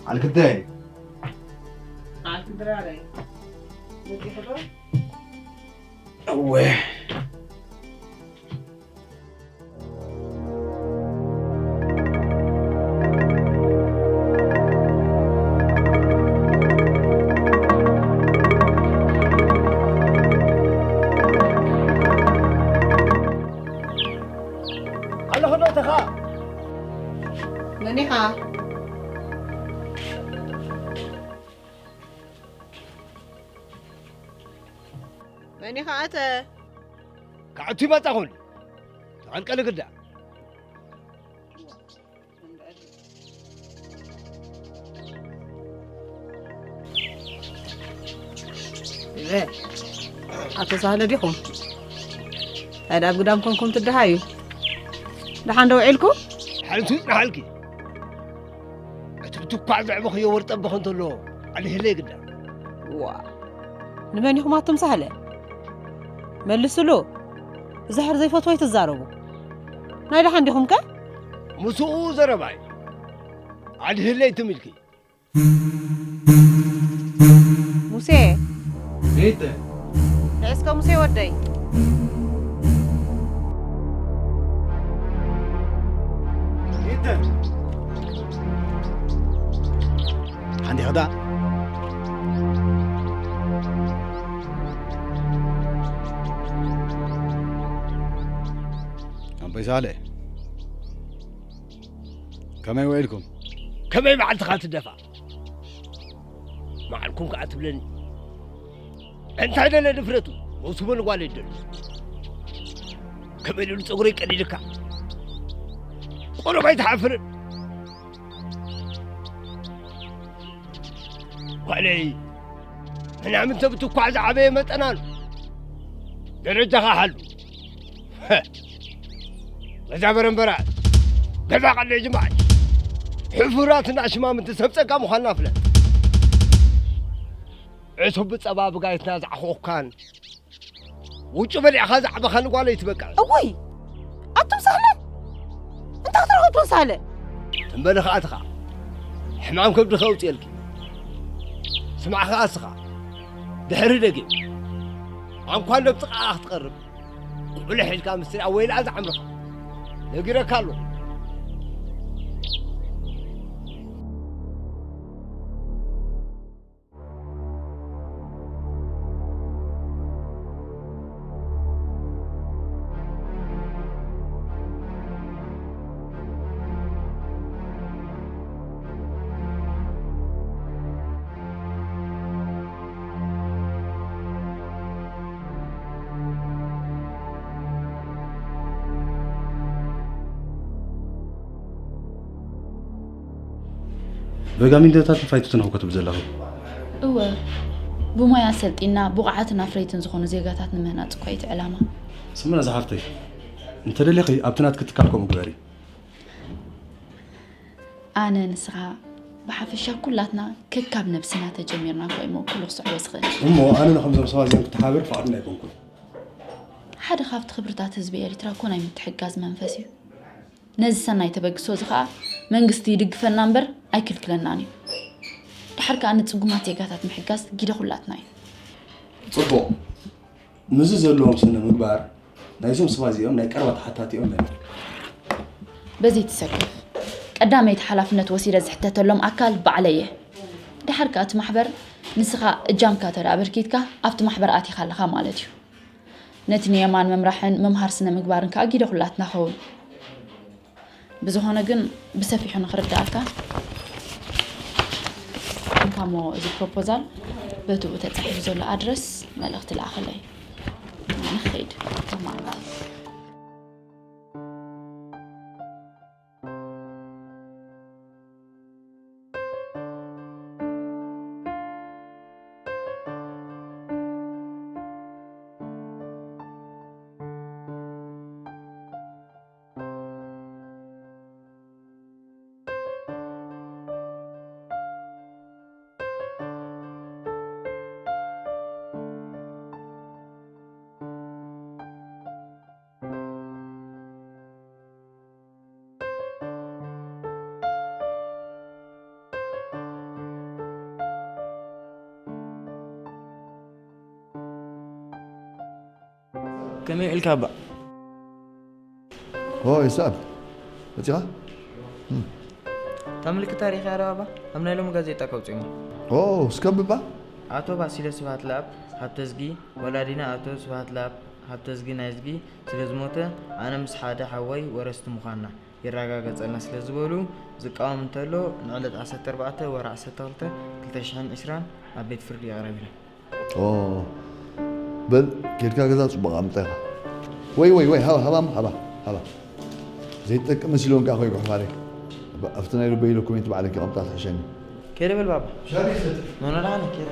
ዓልክተይ። ዓልክ ድራረይ። ወዲ ሕዶ? እወ። ኣለኹ ዶ ተኻ? መን ኢኻ? መን ኢኻ ኣተ? ክኣቱ ይመጻኹን። ተቐልቀሊ ግዳ። እዘ፣ ኣቶ ሳህለ ዲኹም? ታዲያ ኣብ ግዳም ኮንኩም ትደሃዩ? ደሓን ዶ ውዒልኩም? ሓንቲ ጽንሓልኪ። እቲ ብትኳዕ ዘዕበኽዮ ወርጠ ኣቦኺ እንተሎ፣ ኣልህለይ ግዳ። ዋ፣ ንመን ኢኹም ኣቱም ሳህለ? መልስሉ። ዛሕር ዘይፈትዎ ኣይትዛረቡ። ናይ ደሓን ዲኹም ከ? ምስኡ ዘረባይ ኣድህለይ ትም ኢልኪ። ሙሴ። ቤተ። ንዕስከ ሙሴ ወደይ። ቤተ። ሓንቲ ኸዳ። ኣቦይ ሳለ። ከመይ ውዒልኩም? ከመይ መዓልትኻ ትደፋ? መዓልኩም ከኣ ትብለኒ። እንታይ ደለ ድፍረቱ? መውስቦ ንጓል ይደሉ። ከመይ ኢሉ ጸጉረይ ቀዲድካ? ቆሎም ኣይትሓፍርን? ጓለይ፣ ምናምን ተብትኳዕ ዝዓበየ መጠን ኣሎ። ደረጃኻ ሓሉ። ገዛ በረንበራ፣ ገዛ ቀለ ጅማዕ። ሕፉራትና ሽማምንቲ ሰብ ጸጋ ምዃንና ፍለጥ። ዕሱብ ብጸባ ብጋይትና ዝዓኾኽካን፣ ውጩ በሊዕኻ ዝዓበኻን ጓለይ ትበቃ። እውይ! ኣቱም ሳህለ! እንታይ ክትረኽቡ ትኾን ሳህለ? ትንበሊ ኸኣ ትኻ። ሕማም ከብድኻ ኣውፅኤልኪ። ስማዕ ኸኣ እስኻ። ድሕሪ ደጊም። ኣንኳን ናብ ጥቓኣ ክትቐርብ። ቁልሕ ኢልካ ምስሪኣ ወይልኣ ዝዓምርኻ። ነጊረካ ኣለኹ። በጋሚንዶታትን ፋይቶትን እኮ ትብል ዘለኹ። እወ፣ ብሞያ ሰልጢና ብቑዓትን ኣፍረይትን ዝኾኑ ዜጋታት ንምህናፅ እኮ እዩ እቲ ዕላማ። ስምና ዝሓፍተይ፣ እንተደሊኺ ኣብቲ ናትኪ ትካል ከምኡ ግበሪ። ኣነ ንስኻ ብሓፈሻ ኩላትና ከካብ ነብስና ተጀሚርና እኮ እሞ ኩሉ ክስዕቦ ዝኽእል። እሞ ኣነ ንከምዞም ሰባት እዚኦም ክተሓባበር ፍቓደኛ ኣይኮንኩን። ሓደ ካብቲ ክብርታት ህዝቢ ኤሪትራ እኮ ናይ ምትሕጋዝ መንፈስ እዩ። ነዚ ሰናይ ተበግሶ እዚ ኸኣ መንግስቲ ይድግፈና እምበር ኣይክልክለናን እዩ። ደሓር ከኣ ንጽጉማት ዜጋታት ምሕጋዝ ግደ ኩላትና እዩ። ጽቡቕ። ምስዚ ዘለዎም ስነ ምግባር ናይዞም ሰባት እዚኦም ናይ ቀረባ ተሓታቲኦም መን እዩ? በዚ ትሰከፍ። ቀዳመይቲ ሓላፍነት ወሲደ ዝሕተተሎም ኣካል ባዕለይ እየ። ደሓር ከኣ እቲ ማሕበር ንስኻ እጃምካ ተደኣ ኣበርኪትካ ኣብቲ ማሕበር ኣቲኻ ኣለኻ ማለት እዩ። ነቲ ንየማን ምምራሕን ምምሃር ስነ ምግባርን ከኣ ጊደ ኩላትና ኸውን። ብዝኾነ ግን ብሰፊሑ ንኽርድኣካ እንካሞ እዚ ፕሮፖዛል በቲ ብኡ ተጻሒፉ ዘሎ ኣድረስ መልእኽቲ ለኣኸለይ። ንኸይድ ተማዕባል። ከመይ ውዒልካ ኣባ? ሆይ፣ ሰኣብ። መጺኻ? እም። እታ ምልክት ታሪኽ እያ ዶ ኣባ? ኣብ ናይ ሎሚ ጋዜጣ ከውጽእሞ። ኦ፣ እስከ ብባ? ኣቶ ባሲሎ ስብሃት ለኣብ ሃብተዝጊ፣ ወላዲና ኣቶ ስብሃት ለኣብ ሃብተዝጊ ናይዝጊ ስለ ዝሞተ፣ ኣነ ምስ ሓደ ሓወይ ወረስቲ ምዃንና የረጋገጸልና ስለ ዝበሉ፣ ዝቃወም እንተሎ፣ ንዕለት ዓሰርተ ኣርባዕተ ወርሒ ዓሰርተ ክልተ ክልተ ሽሕን ዕስራን ኣብ ቤት ፍርዲ የቕረብ ኢሎም። ኦ፣ በል፣ ኬድካ ገዛ ጽቡቕ ኣምጣ ኢኻ። ወይ፣ ወይ፣ ወይ፣ ሃባ፣ ሃባ፣ ሃባ፣ ሃባ። ዘይጠቅም መሲልዎም ከኣ ኮይጉ ሕማለይ። ባ-፣ ኣብቲ ናይ ልበይ ኢለ ኮሜንት ባዕለይ ከቐምጣ ትሕሸኒ። ከይደ በል ባባ። ሻሂ ሰቲ። ኖኖ ደሓን ከይደ።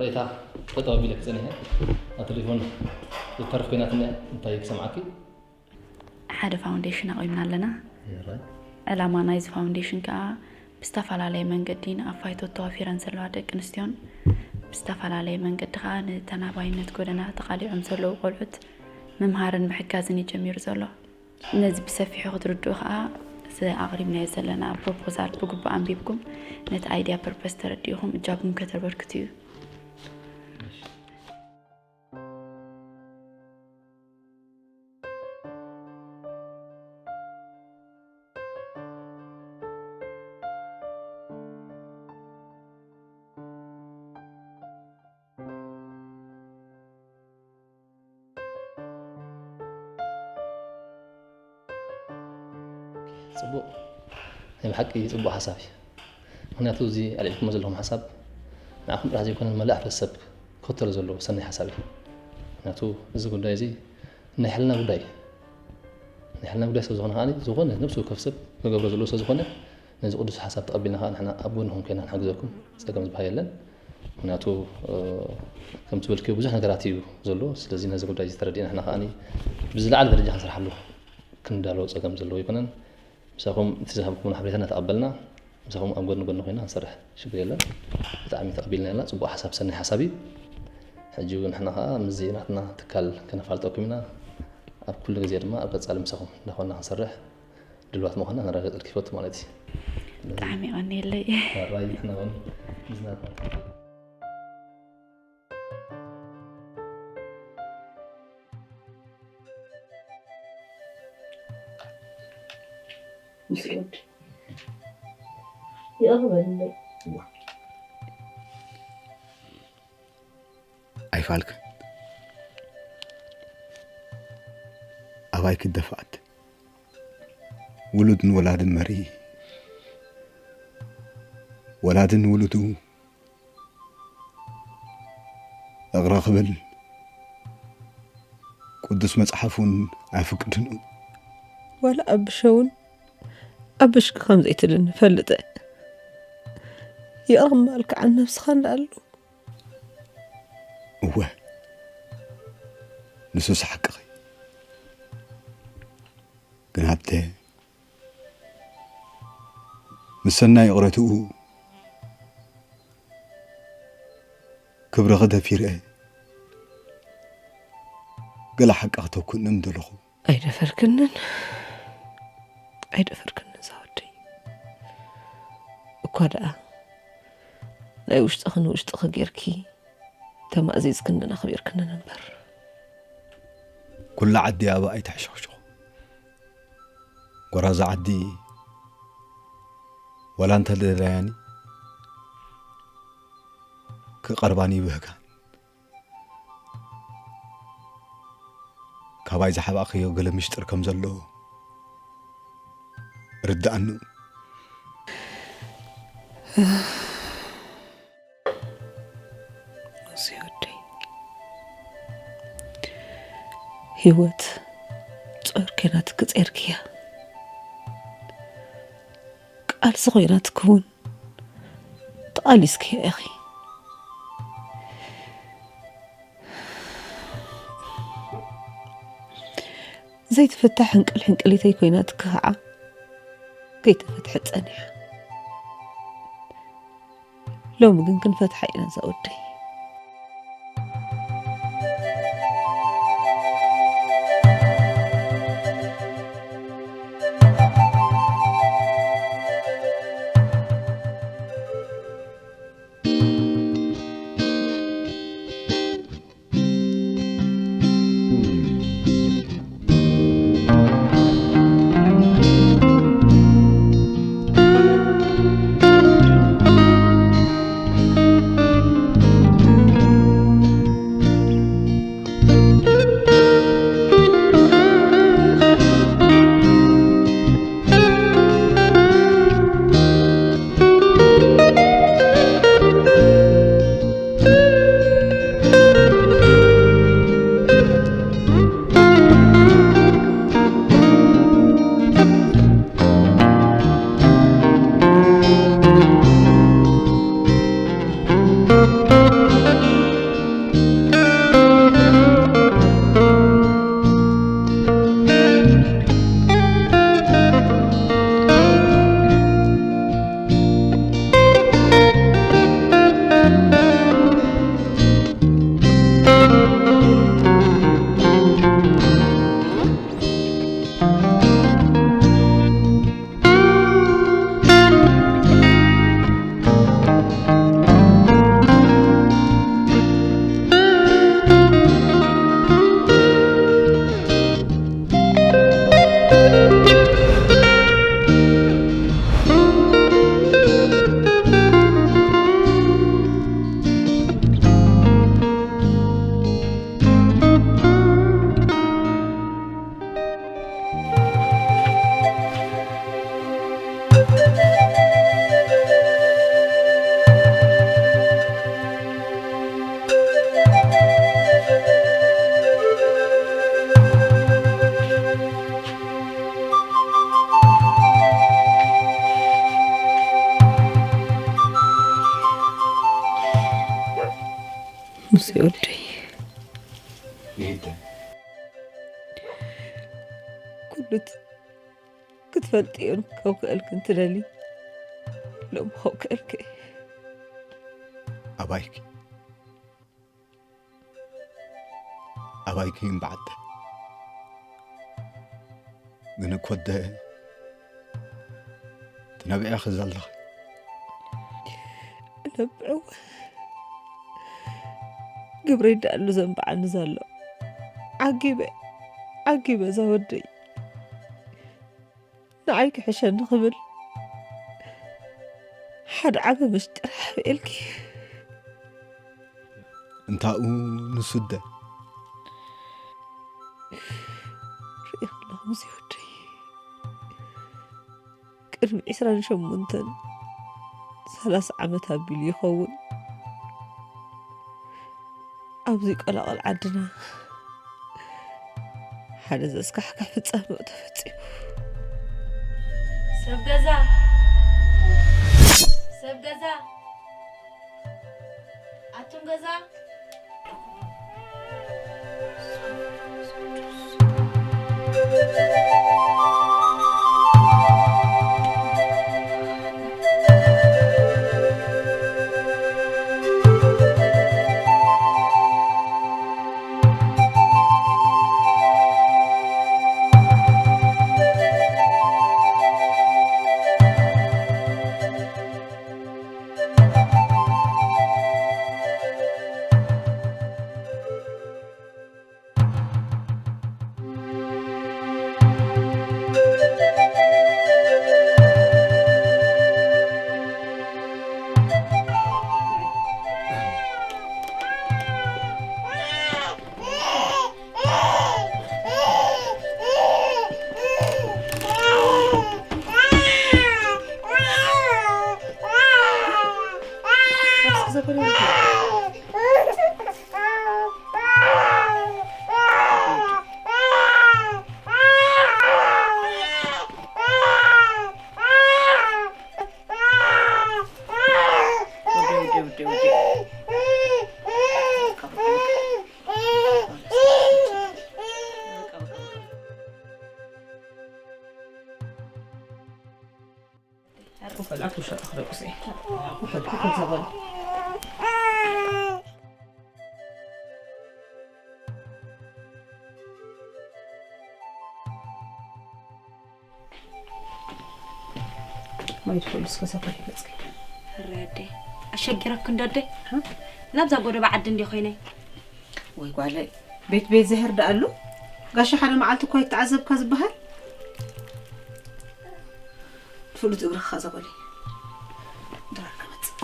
ሬታ ጠጠው ቢለ ክጸኒሐ ኣብ ቴሌፎን ዝተርፍ ኮይናትኒ እንታይ ክሰምዓኪ? ሓደ ፋውንዴሽን ኣቑምና ኣለና። ይራይ ዕላማ ናይዚ ፋውንዴሽን ከዓ ብዝተፈላለየ መንገዲ ንኣፋይቶ ተዋፊረን ዘለዋ ደቂ ኣንስትዮን ብዝተፈላለየ መንገዲ ከዓ ንተናባይነት ጎደና ተቓሊዖም ዘለዉ ቆልዑት ምምሃርን ምሕጋዝን እዩ ጀሚሩ ዘሎ። ነዚ ብሰፊሑ ክትርድኡ ከዓ እዚ ኣቕሪብናዮ ዘለና ፕሮፖዛል ብግቡእ ኣንቢብኩም ነቲ ኣይድያ ፐርፐስ ተረዲእኹም እጃብኩም ከተበርክቱ እዩ። ጽቡቕ ናይ ብሓቂ ጽቡቕ ሓሳብ እዩ። ምክንያቱ እዚ ኣልዒልኩሞ ዘለኹም ሓሳብ ንዓኹም ጥራሕ ዘይኮነ ንመላእ ሕብረተሰብ ክኽተሎ ዘለዎ ሰናይ ሓሳብ እዩ። ምክንያቱ እዚ ጉዳይ እዚ ናይ ሕልና ጉዳይ እዩ። ናይ ሕልና ጉዳይ ስለ ዝኾነ ከዓ ዝኾነ ነብሱ ወከፍ ሰብ ክገብሮ ዘለዎ ስለ ዝኾነ ነዚ ቅዱስ ሓሳብ ተቐቢልና ከዓ ንሕና ኣብ ጎንኹም ኮይና ንሓግዘኩም ጸገም ዝበሃል የለን። ምክንያቱ ከምቲ በልክዮ ብዙሕ ነገራት እዩ ዘሎ። ስለዚ ነዚ ጉዳይ እዚ ተረዲእና ንሕና ከዓ ብዝለዓለ ደረጃ ክንሰርሓሉ ክንዳሎ ጸገም ዘለዎ ኣይኮነን። ምሳኹም እቲ ዝሃብኩምና ሓበሬታ እናተቐበልና ምሳኹም ኣብ ጎድኒ ጎድኒ ኮይና ክንሰርሕ ሽግር የለን። ብጣዕሚ ተቐቢልና ያላ ጽቡቕ ሓሳብ ሰናይ ሓሳብ እዩ። ሕጂ እውን ንሕና ከዓ ምስዚ ናትና ትካል ከነፋልጠኩም ኢና። ኣብ ኩሉ ግዜ ድማ ኣብ ቀጻሊ ምሳኹም እንዳኾንና ክንሰርሕ ድልዋት ምዃንና ከነረጋግጸልኪ ይፈቱ ማለት እዩ። ስለዚ ብጣዕሚ የቐንየለይ። ራይ ንሕና እውን ምስዚ ናትና ምስ ወዲ ይቕርበልለይ። ኣይፋልክን ኣባይ ክደፋኣት ውሉድ ንወላድን መሪ ወላድን ውሉዱ እቕረ ክብል ቅዱስ መጽሓፍ እውን ኣይፍቅድን እዩ። ዋላ ኣብሸ እውን ኣብሽኪ ከም ዘይትልን እፈልጥ እየ። ይቕረ ምባል ከዓ ነብስኻ እንዳኣሉ እወ ንሱስ ሓቅኺ። ግን ሃብተ ምስ ሰናይ ይቕረትኡ ክብርኺ ደፊረ ገለ ሓቂ ክተኩኒ ምደለኹ። ኣይደፈርክንን ኣይደፈርክንን ዛወደይ እኳ ደኣ ናይ ውሽጥኺ ንውሽጥኺ ጌርኪ ተማእዚዝክንን ኣኽቢርክንን እምበር። ኩላ ዓዲ ኣብኣ ኣይትሕሸኽሽኹ። ጎራዙ ዓዲ ዋላ እንተደለያኒ ክቐርባን ይብህጋን። ካባይ ዝሓባእኽዮ ገለ ምሽጥር ከም ዘሎ ርድኣኒ። ኖሲ ወደይ ህይወት ጾር ከይናትኪ ጼርክያ ቃልሲ ኮይናትኪ እውን ተቓሊስክያ ኢኺ። ዘይትፍታሕ ሕንቅል ሕንቅሊተይ ኮይናትኪ ከዓ ከይተፈትሐት ጸኒሓ። ሎሚ ግን ክንፈትሓ ኢና እዛ ወደይ። ሙሴ ወደይ፣ ይደ ኩሉ ክትፈልጥዮን ካብ ክእልክን ትደሊ ሎም ካብ ክእልክ። ኣባይኪ ኣባይኪ እምበዓልተ ግን እኮ ደ ትነብዒ ክዘለኺ። ነብዕወ ግብረይ ደኣሉ ዘንበዓኒ ዘሎ። ዓጊበ ዓጊበ እዛ ወደይ ንዓይ ክሕሸኒ ክብል ሓደ ዓቢ ምስጢር ሓብኤልኪ። እንታኡ ንሱደ ርኢ ከለኹ ምስ ወደይ ቅድሚ ዕስራን ሸሞንተን ሰላሳ ዓመት ኣቢሉ ይኸውን። ኣብዚ ቆላቕል ዓድና ሓደ ዘስካሕክሕ ፍጻመ ተፈጺሙ። ሰብ ገዛ፣ ሰብ ገዛ፣ ኣቱም ገዛ። ማይ ትፈልስ ከሰፈር ይፈጽኪ። ሕራይ ኣደይ፣ ኣሸጊረኪ እንዶ ኣደይ? ናብዛ ጎደባ ዓዲ እንዲ ኮይነ። ወይ ጓለይ፣ ቤት ቤት ዘሄር ደኣሉ? ጋሻ ሓደ መዓልቲ እኳ ይተዓዘብካ ዝበሃል? ፍሉጥ እግርኻ ዘበለይ። ድራር ክመጽእ።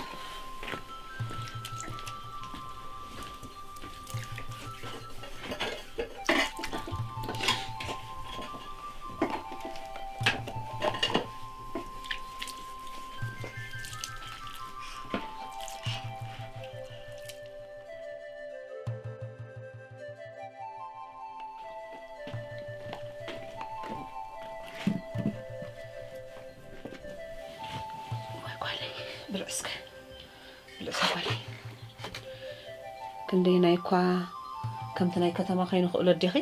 ወይ ጓለይ፣ ብልዒ እስከ፣ ብልዒ እስከ ጓለይ። ክንደየናይ እኳ ከምቲ ናይ ከተማ ከይንኽእሎ ኣዴኺ፣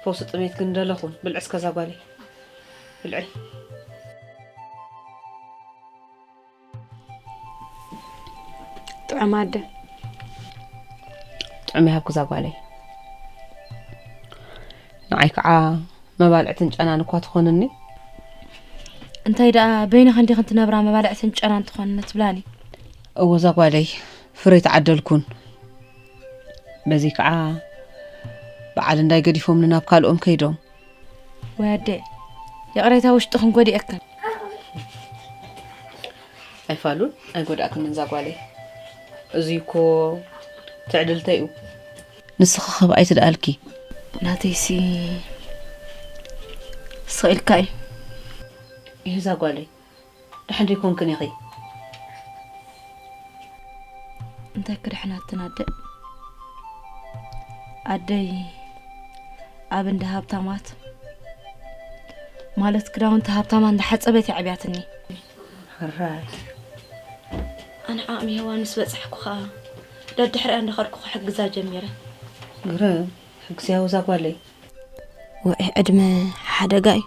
ፈውሲ ጥሜት ግን ደለኹን። ብልዒ እስከ እዛ ጓለይ፣ ብልዒ። ጥዑም ኣደ። ጥዑም ይሃብኪ እዛ ጓለይ። ንዓይ ከዓ መባልዕትን ጨናን እኳ ትኾንኒ። እንታይ ደኣ በይንኺ እንዲኺ እንትነብራ መባልዕትን ጨናን ትኾንኒ ትብላኒ? እወ እዛ ጓለይ፣ ፍረ ኣይተዓደልኩን። በዚ ከዓ በዓል እንዳይ ገዲፎምኒ ናብ ካልኦም ከይዶም። ወይ ኣደ፣ ይቕሬታ ውሽጥኽን ጎዲኤክን። ኣይፋሉን ኣይጎዳእክንን እዛ ጓለይ። እዙይ እኮ ትዕድልተይ እዩ። ንስኺ ኸብኣይ ትደኣልኪ። ናተይሲ ስቕ ኢልካ እዩ። ይህ እዛ ጓለይ፣ ደሓን ደይኮንክን ኢኺ? እንታይ ክድሕናትን ኣደ? ኣደይ ኣብ እንዳ ሃብታማት፣ ማለት ክዳውንቲ ሃብታማ እንዳሓጸበት እያ ዕብያትኒ። ሕራይ። ኣነ ዓቕሚ ሄዋን ምስ በጻሕኩ ኸኣ ደድሕሪኣ እንዳኸድኩ ክሕግዛ ጀሚረ። ግርም፣ ሕግዝያ እዛ ጓለይ። ውዒ ዕድመ ሓደጋ እዩ።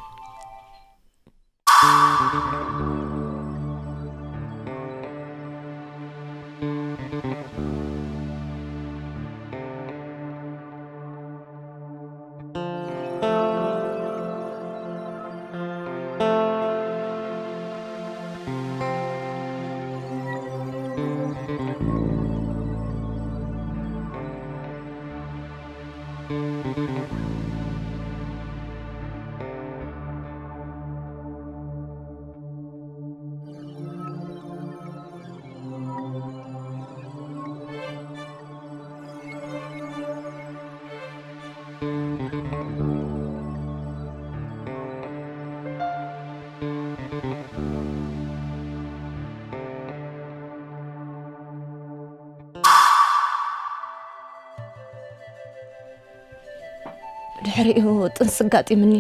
ብድሕሪኡ ጥንሲ ኣጋጢምኒ።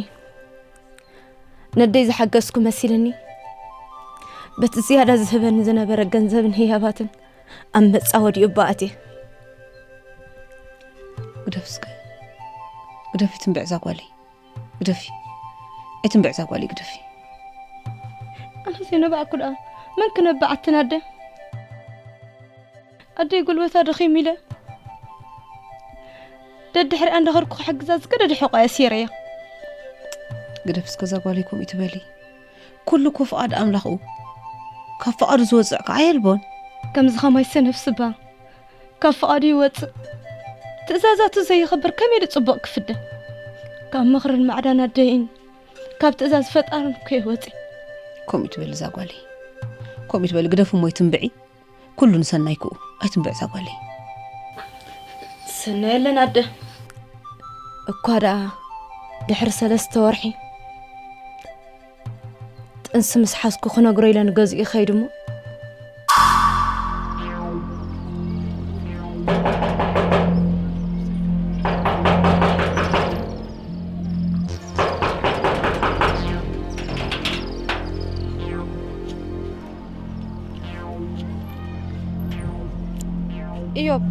ነደይ ዝሓገዝኩ መሲልኒ፣ በቲ ዝያዳ ዝህበኒ ዝነበረ ገንዘብን ህያባትን ኣብ መጻወዲኡ እባ ኣትየ። ግደፍ እስከ። ግደፊ ትንብዕ እዛ ጓለይ። ግደፊ። ኣይትንብዕ እዛ ጓለይ፣ ግደፊ። ኣነ ዘይነባዕኩ ደኣ መን ክነብዓትን ኣደ? ኣደይ ጉልበታ ደኺሙ ኢለ ደድሕሪኣ እንዳኸድኩ ክሕግዛ ዝገደደ ሕቆ ኣሲረያ። ግደፍ እስከ እዛ ጓለይ ከምኡ ትበሊ። ኩሉ እኮ ፍቓድ ኣምላኽ እዩ። ካብ ፍቓዱ ዝወፅእ ከዓ የልቦን። ከምዚ ኸማይ ሰነፍ ስባ ካብ ፍቓዱ ይወፅእ። ትእዛዛቱ ዘየኽብር ከመይ ኢሉ ፅቡቕ ክፍደ? ካብ ምኽርን ማዕዳን ኣደይን ካብ ትእዛዝ ፈጣርን እኮ ይወፅእ። ከምኡ ትበሊ እዛ ጓለይ። ከምኡ ትበሊ ግደፍ እሞ ይትንብዒ። ኩሉ ንሰናይ ክኡ ኣይትንብዕ እዛ ጓለይ። ሰናይ የለን ኣደ። እኳ ደኣ ድሕሪ ሰለስተ ወርሒ ጥንሲ ምስ ሓዝኩ ክነግሮ ኢለ ንገዝኡ ይኸይድ እሞ እዮብ፣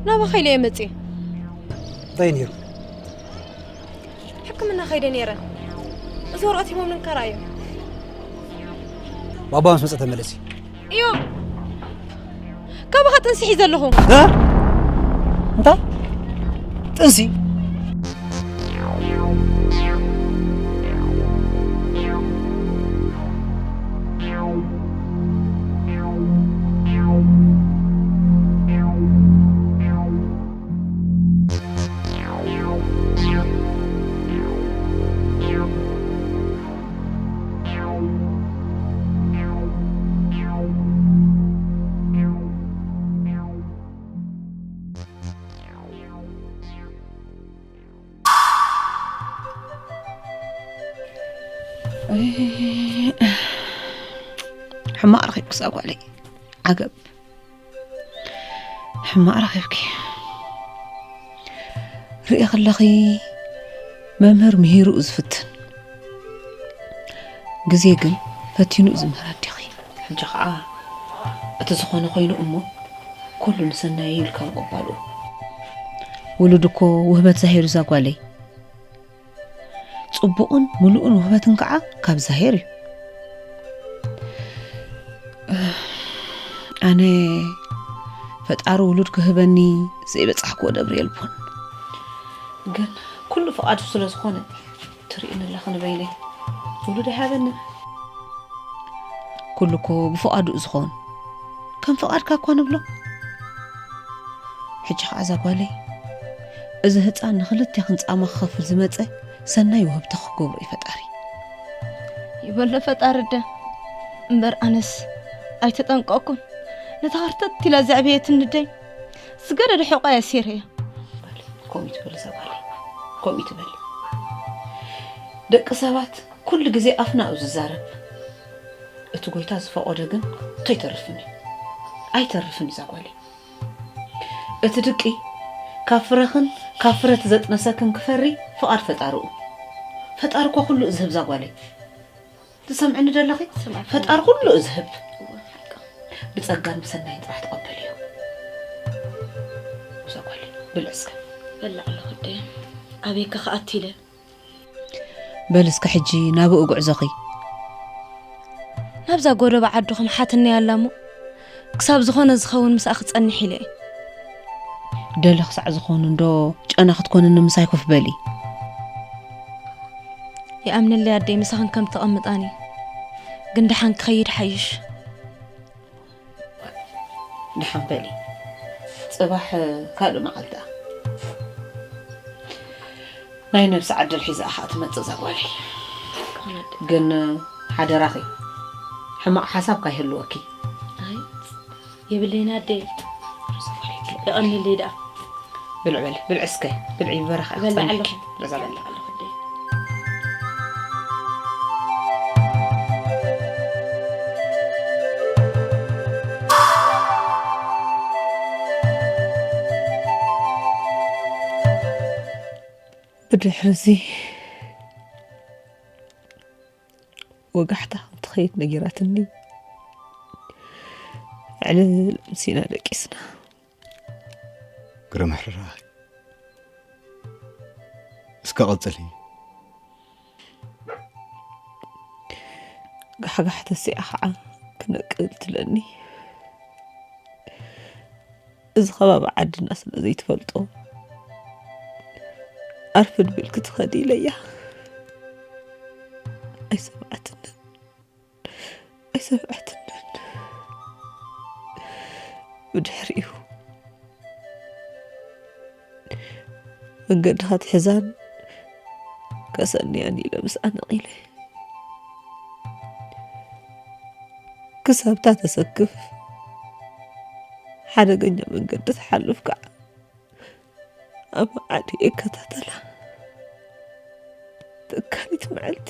ናባኻ ኢለ እየ መፅየ። እንታይ ነይሩ? ሕክምና ከይደ ነይረ። እዚ ወረቐት ሂቦም ንንከራ እዮም። ባባ ምስ መፀ ተመለሲ። እዮብ፣ ካባኻ ጥንሲ ሒዘ ኣለኹ። እ? እንታይ? ጥንሲ? ሕማቕ ረኺብክስ ጓለይ፣ ዓገብ። ሕማቕ ረኺብኪ። ርእኺ ኣለኺ፣ መምህር ምሂሩ እዩ ዝፍትን፣ ግዜ ግን ፈቲኑ እዩ ዝምህር ኣዴኺ። ሕጂ ኸዓ እቲ ዝኾነ ኮይኑ እሞ፣ ኩሉ ንሰናይ እዩ ኢልካ ምቕባሉ። ውሉድ እኮ ውህበት ዛሄሩ እዛ ጓለይ። ጽቡቕን ምሉእን ውህበትን ከዓ ካብ ዛሄር እዩ። ኣነ ፈጣሪ ውሉድ ክህበኒ ዘይበጻሕክዎ ደብሪ የልቦን። ግን ኩሉ ፍቓዱ ስለ ዝኾነ ትርእይኒ ኣለኺ ንበይነይ ውሉድ ኣይሃበንን። ኩሉ እኮ ብፍቓዱ እዩ ዝኾን። ከም ፍቓድካ እኳ ንብሎ። ሕጂ ኸዓ እዛ ጓለይ፣ እዚ ህፃን ንኽልቴኽን ፃማ ክኸፍል ዝመፀ ሰናይ ውህብቶ ክገብሮ እዩ ፈጣሪ። ይበሎ ፈጣሪ እደ እምበር ኣነስ ኣይተጠንቀቕኩን። ነታ ኸርተት ኢላ ዘዕበየትኒ ደይ ዝገደደ ሕቆ እያ ሴረያ። በል፣ ከምኡ ትበል እዛ ጓለይ፣ ከምኡ ትበል። ደቂ ሰባት ኩሉ ግዜ ኣፍና እዩ ዝዛረብ። እቲ ጎይታ ዝፈቐዶ ግን ከይተርፍን እዩ። ኣይተርፍን እዩ እዛ ጓለይ። እቲ ድቂ ካብ ፍረኽን ካብ ፍረ እቲ ዘጥነሰክን ክፈሪ ፍቓድ ፈጣርኡ። ፈጣሪ እኮ ኩሉ እዩ ዝህብ እዛ ጓለይ። ትሰምዕኒ ደለኺ? ስምዕኪ። ፈጣሪ ኩሉ እዩ ዝህብ። እወ፣ ሓቂ። ብጸጋን ብሰናይን ጥራሕ ተቐበልዮ። ሰጓል ብልዕ እስከ። በላዕ ኣለኹ ኣደይ። ኣበይከ ክኣቱ ኢለ? በል እስከ ሕጂ ናብኡ ጉዕዞኺ። ናብዛ ጎደባ ዓዱ ከም ሓትነይ ኣላ እሞ፣ ክሳብ ዝኾነ ዝኸውን ምስኣ ክጸንሕ ኢለ እየ። ደለ ክሳዕ ዝኾኑ እንዶ ጨና ክትኮንኒ ምሳይ ኮፍ በሊ። ይኣምነለይ ኣደይ፣ ምሳኽን ከም ተቐምጣን እዩ። ግን ደሓን ክኸይድ ሓይሽ። ደሓን በሊ። ጽባሕ ካልእ መዓልቲ እያ። ናይ ነብሲ ዓድል ሒዛ እያ ትመጽእ እዛ ጓለይ። ግን ሓደራኺ ሕማቕ ሓሳብ ካይህልወኪ። ኣይ፣ የብለይን ኣደይ። የቐንለይ ደኣ። ብልዕ በሊ፣ ብልዕ እስከ፣ ብልዕ ይበረኻ። በልዕ ኣለኹ። ብልዕ እዛ በልዕ። በልዕ ኣለኹ ኣደይ። ብድሕሪ እዚ ወጋሕታ ከም ትኸይድ ነጊራትኒ፣ ዕልል ኣምሲና ደቂስና። ግርም ሕራይ። እስከ ቀጽሊ። ጋሕጋሕ ተሲኣ ኸዓ ክነቅል ትለኒ። እዚ ከባቢ ዓድና ስለ ዘይትፈልጦ፣ ኣርፍድ ቢልኪ ትኸዲ ኢለያ። ኣይሰምዓትንን፣ ኣይሰምዓትንን። ብድሕሪኡ መንገዲ ከትሕዛን ከሰንያን ኢለ ምስኣ ነቒለ። ክሳብታ ተሰክፍ ሓደገኛ መንገዲ ትሓልፍ ከዓ ኣብ ዓዲ እከታተላ። ተካሊት መዓልቲ።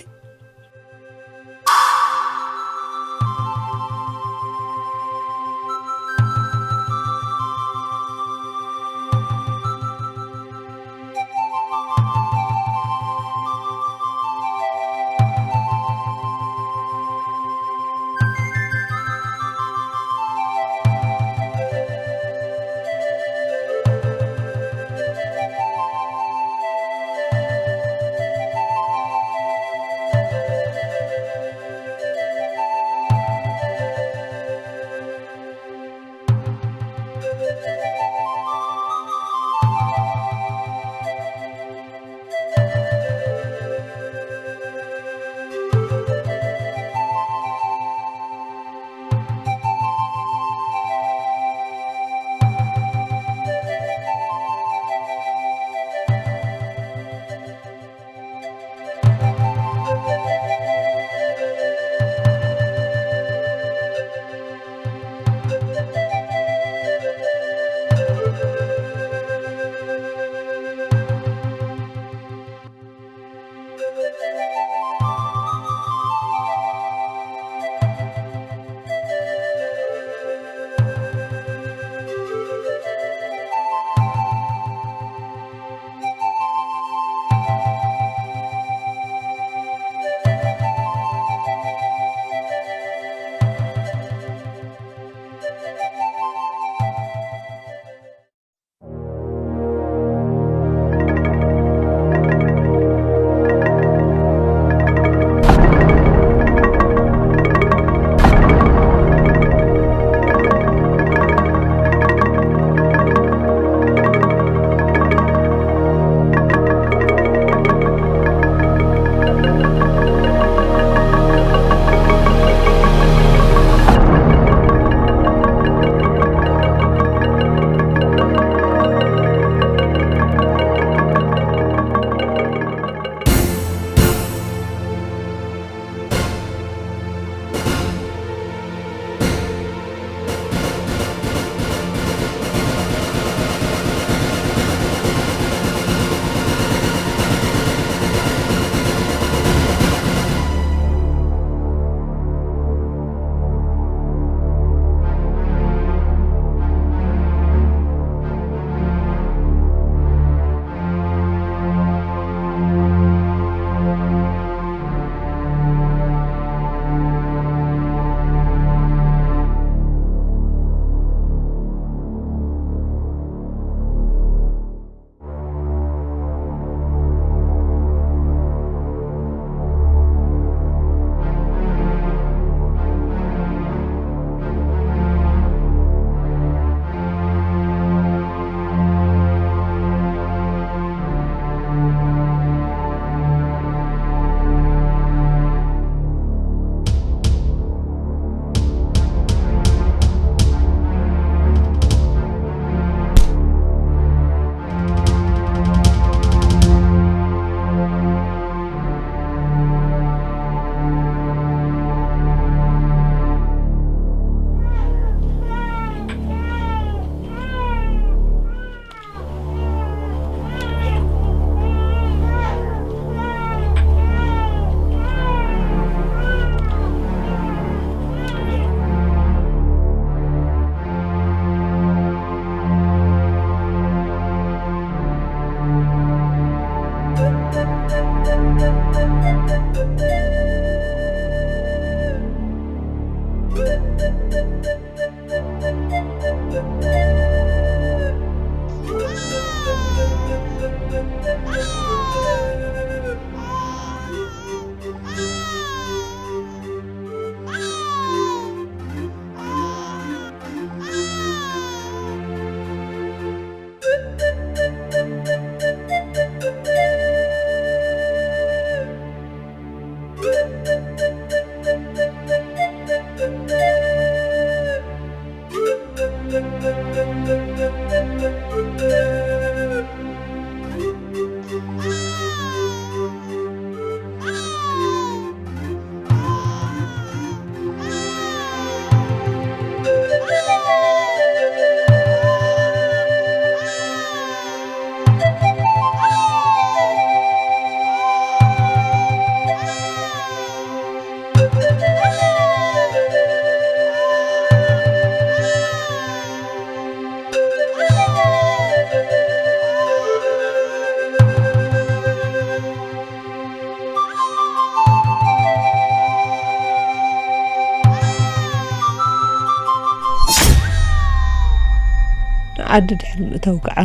ዓዲ ድሕሪ ምእታው ከዓ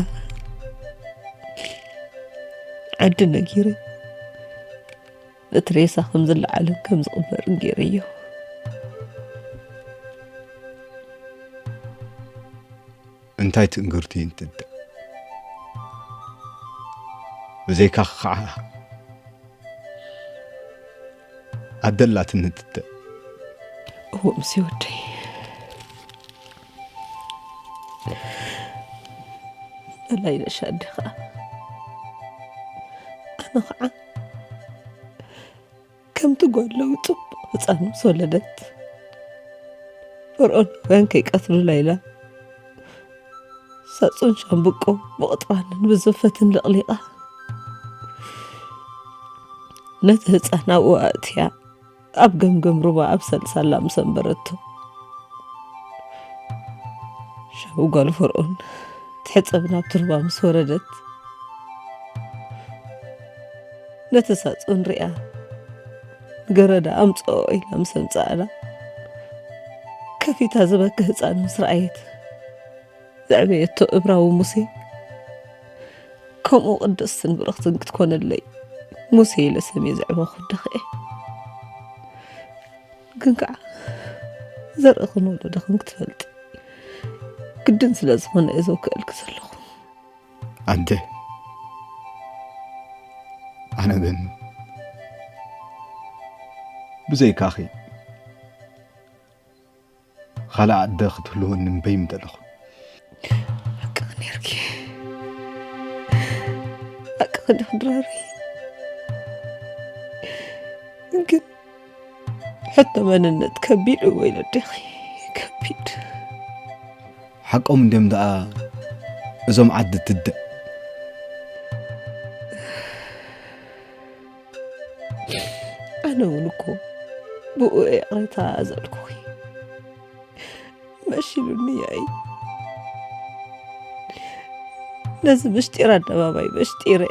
ዓዲ ነጊረ፣ እቲ ሬሳ ከም ዝለዓልን ከም ዝቕበርን ገይረዮ። እንታይ ትእንግርቲ እንትደ ብዘይካ ከዓ ኣደላትኒ ትደ እዎ ምስ ወደይ በላይ ነሻ ኣዴ ከዓ ኣነ ከዓ ከምቲ ጓል ለውጡ ህፃን ምስ ወለደት ፈርዖናውያን ከይቀትሉላ ኢላ ሳጹን ሻምብቆ ብቕጥራንን ብዝፈትን ለቕሊቓ ነቲ ህፃን ኣብኡ ኣእትያ ኣብ ገምገም ሩባ ኣብ ሰልሳላ ምስ ኣንበረቶ ሻቡ ጓል ፈርዖን ትሕፀብ ናብቲ ሩባ ምስ ወረደት ነቲ ሳጹን ሪኣ ንገረዳ ኣምፅኦ ኢላ ምስ ኣምፅኣላ ከፊታ ዝበኪ ህፃን ምስ ረኣየት ዘዕበየቶ እብራዊ ሙሴ ከምኡ ቅድስትን ብርኽትን ክትኮነለይ ሙሴ ኢለ ሰምየ ዘዕበኹ ደኽኤ ግን ከዓ ዘርእኽን ወለደኽን ክትፈልጢ ግድን ስለ ዝኾነ እየ ዘውክአልኪ ዘለኹ። ኣደ ኣነ ግን ብዘይካኺ ካልእ ኣደ ክትህልወኒ እምበይ ምደለኹ። ሓቅኺ ነርኪ ሓቅኺ ዲኺ ድራሪ ግን ሕቶ መንነት ከቢድ እወ ኢለ ኣዴኺ ከቢድ ሓቆም እንድዮም ደኣ እዞም ዓዲ ትድዕ ኣነ እውን እኮ ብኡ እየ ቅሬታ ዘልኩኺ መሺሉኒ ያይ ነዚ ምስጢር ኣደባባይ መስጢረ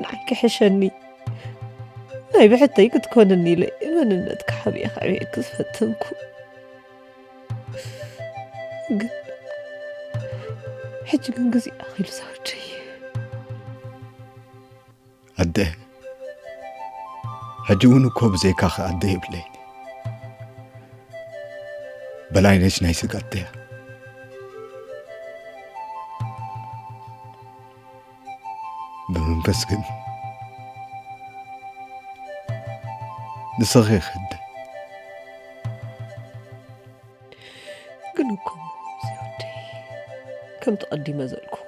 ንዓይ ክሕሸኒ ናይ ብሕተይ ክትኮንኒ ኢለ መንነት ክሓብየ ክዕብየኪ ዝፈተንኩ ግን ሕጂ ግን ግዜ ኣኺሉ ዘወደይ ኣደ ሕጂ እውን እኮ ብዘይካኺ ኣደ የብለይን በላይነሽ ናይ ስጋ ኣደያ ብመንፈስ ግን ንስኺ ኸደ ግን እኮ እሞ ዘወደይ ከምቲ ቀዲመ ዘልኩኹ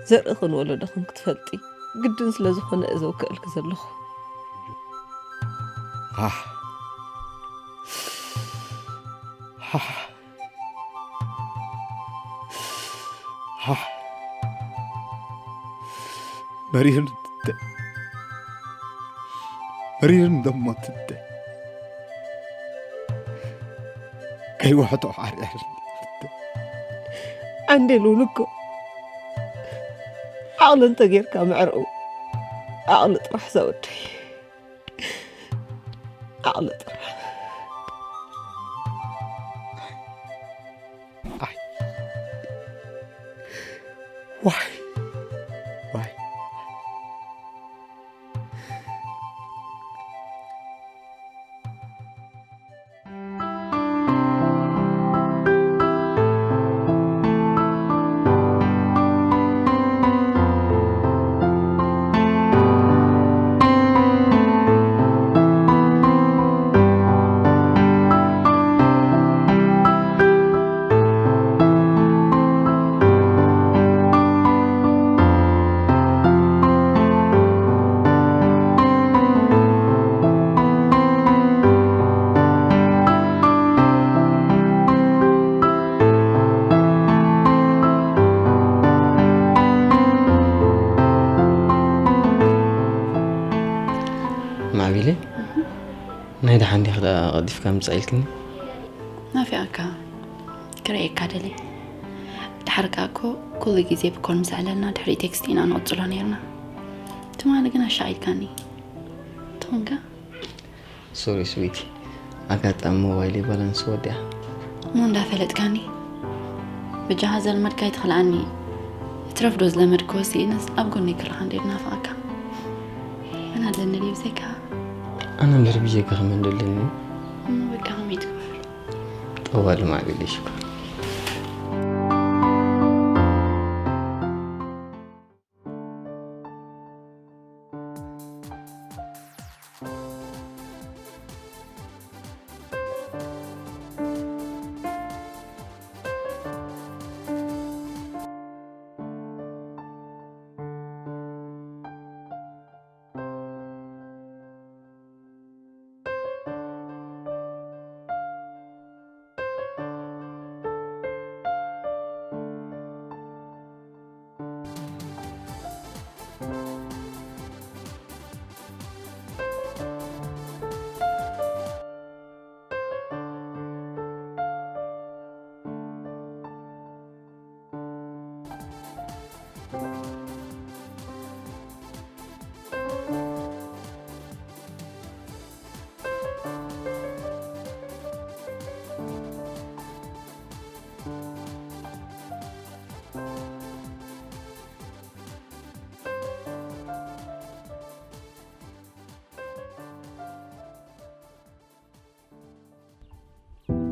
ዘርእኽን ወለዶኽን ክትፈልጢ ግድን ስለ ዝኾነ እየ ዘውክኣልኪ ዘለኹ። ሃሕ ሃሕ ሃሕ መሪር መሪርን ደሞ ትደ ከይወሕጦ ሓርር ዓንዴል እውን እኮ ዓቕሊ እንተጌርካ ምዕረኡ ዓቕሊ ጥራሕ ዘወደይ ዓቕሊ ጥራሕ ዋይ ዋይ ገዲፍካ ምጻእ ኢልክኒ? ናፊቓካ ክርእየካ ደልየ። ድሓር ከኣ እኮ ኩሉ ግዜ ብኮል ምስ ኣዕለልና ድሕሪ ቴክስት ኢና ንቕጽሎ ነይርና። ትማሊ ግን ኣሻቒልካኒ። ትኾንካ? ሶሪ ስዊቲ፣ ኣጋጣሚ ሞባይለይ ባላንስ ወዲኣ። እሞ እንዳፈለጥካኒ ብጃኻ ዘለመድካ ኣይትኽልኣኒ። እትረፍዶ ዝለመድክዎ ስኢነስ ኣብ ጎነይ ክረኻ እንደ ናፍቐካ። መን ኣለኒ ድዩ ብዘይካ? ኣነ እምበር ብጀካ ከመን ደለኒ? እሞ በቃ ከመይ ትግበር? ጠዋሊ ማዕገደሽካ።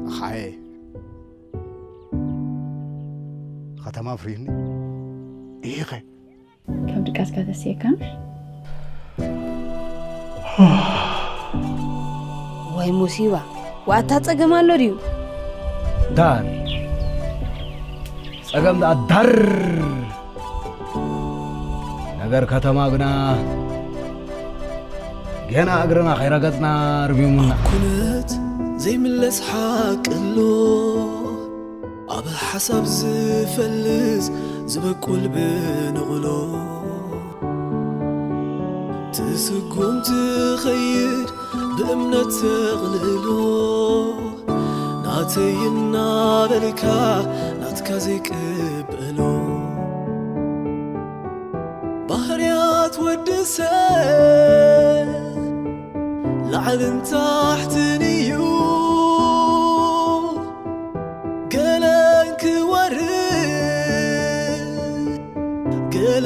ኣኻየ ከተማ ፍሪኒ ኢኸ ካብ ድቃስካ ተስየካን ወይ ሙሲባ። ዋታ ጸገም ኣሎ ድዩ? ዳር ጸገም ደኣ ዳር ነገር ከተማ ግና ገና እግርና ከይረገጽና ርቢሙና። ኩነት ዘይምለስ ሓቂ ኣሎ ኣብ ሓሳብ ዝፈልስ ዝበቁል ብንቕሎ ትስጉም ትኸይድ ብእምነት ተቕልሎ ናተይ እናበልካ ናትካ ዘይቅበሎ ባህርያት ወዲ ሰብ ላዕልን ታሕትን እዩ ገለን ክወርድ ገለ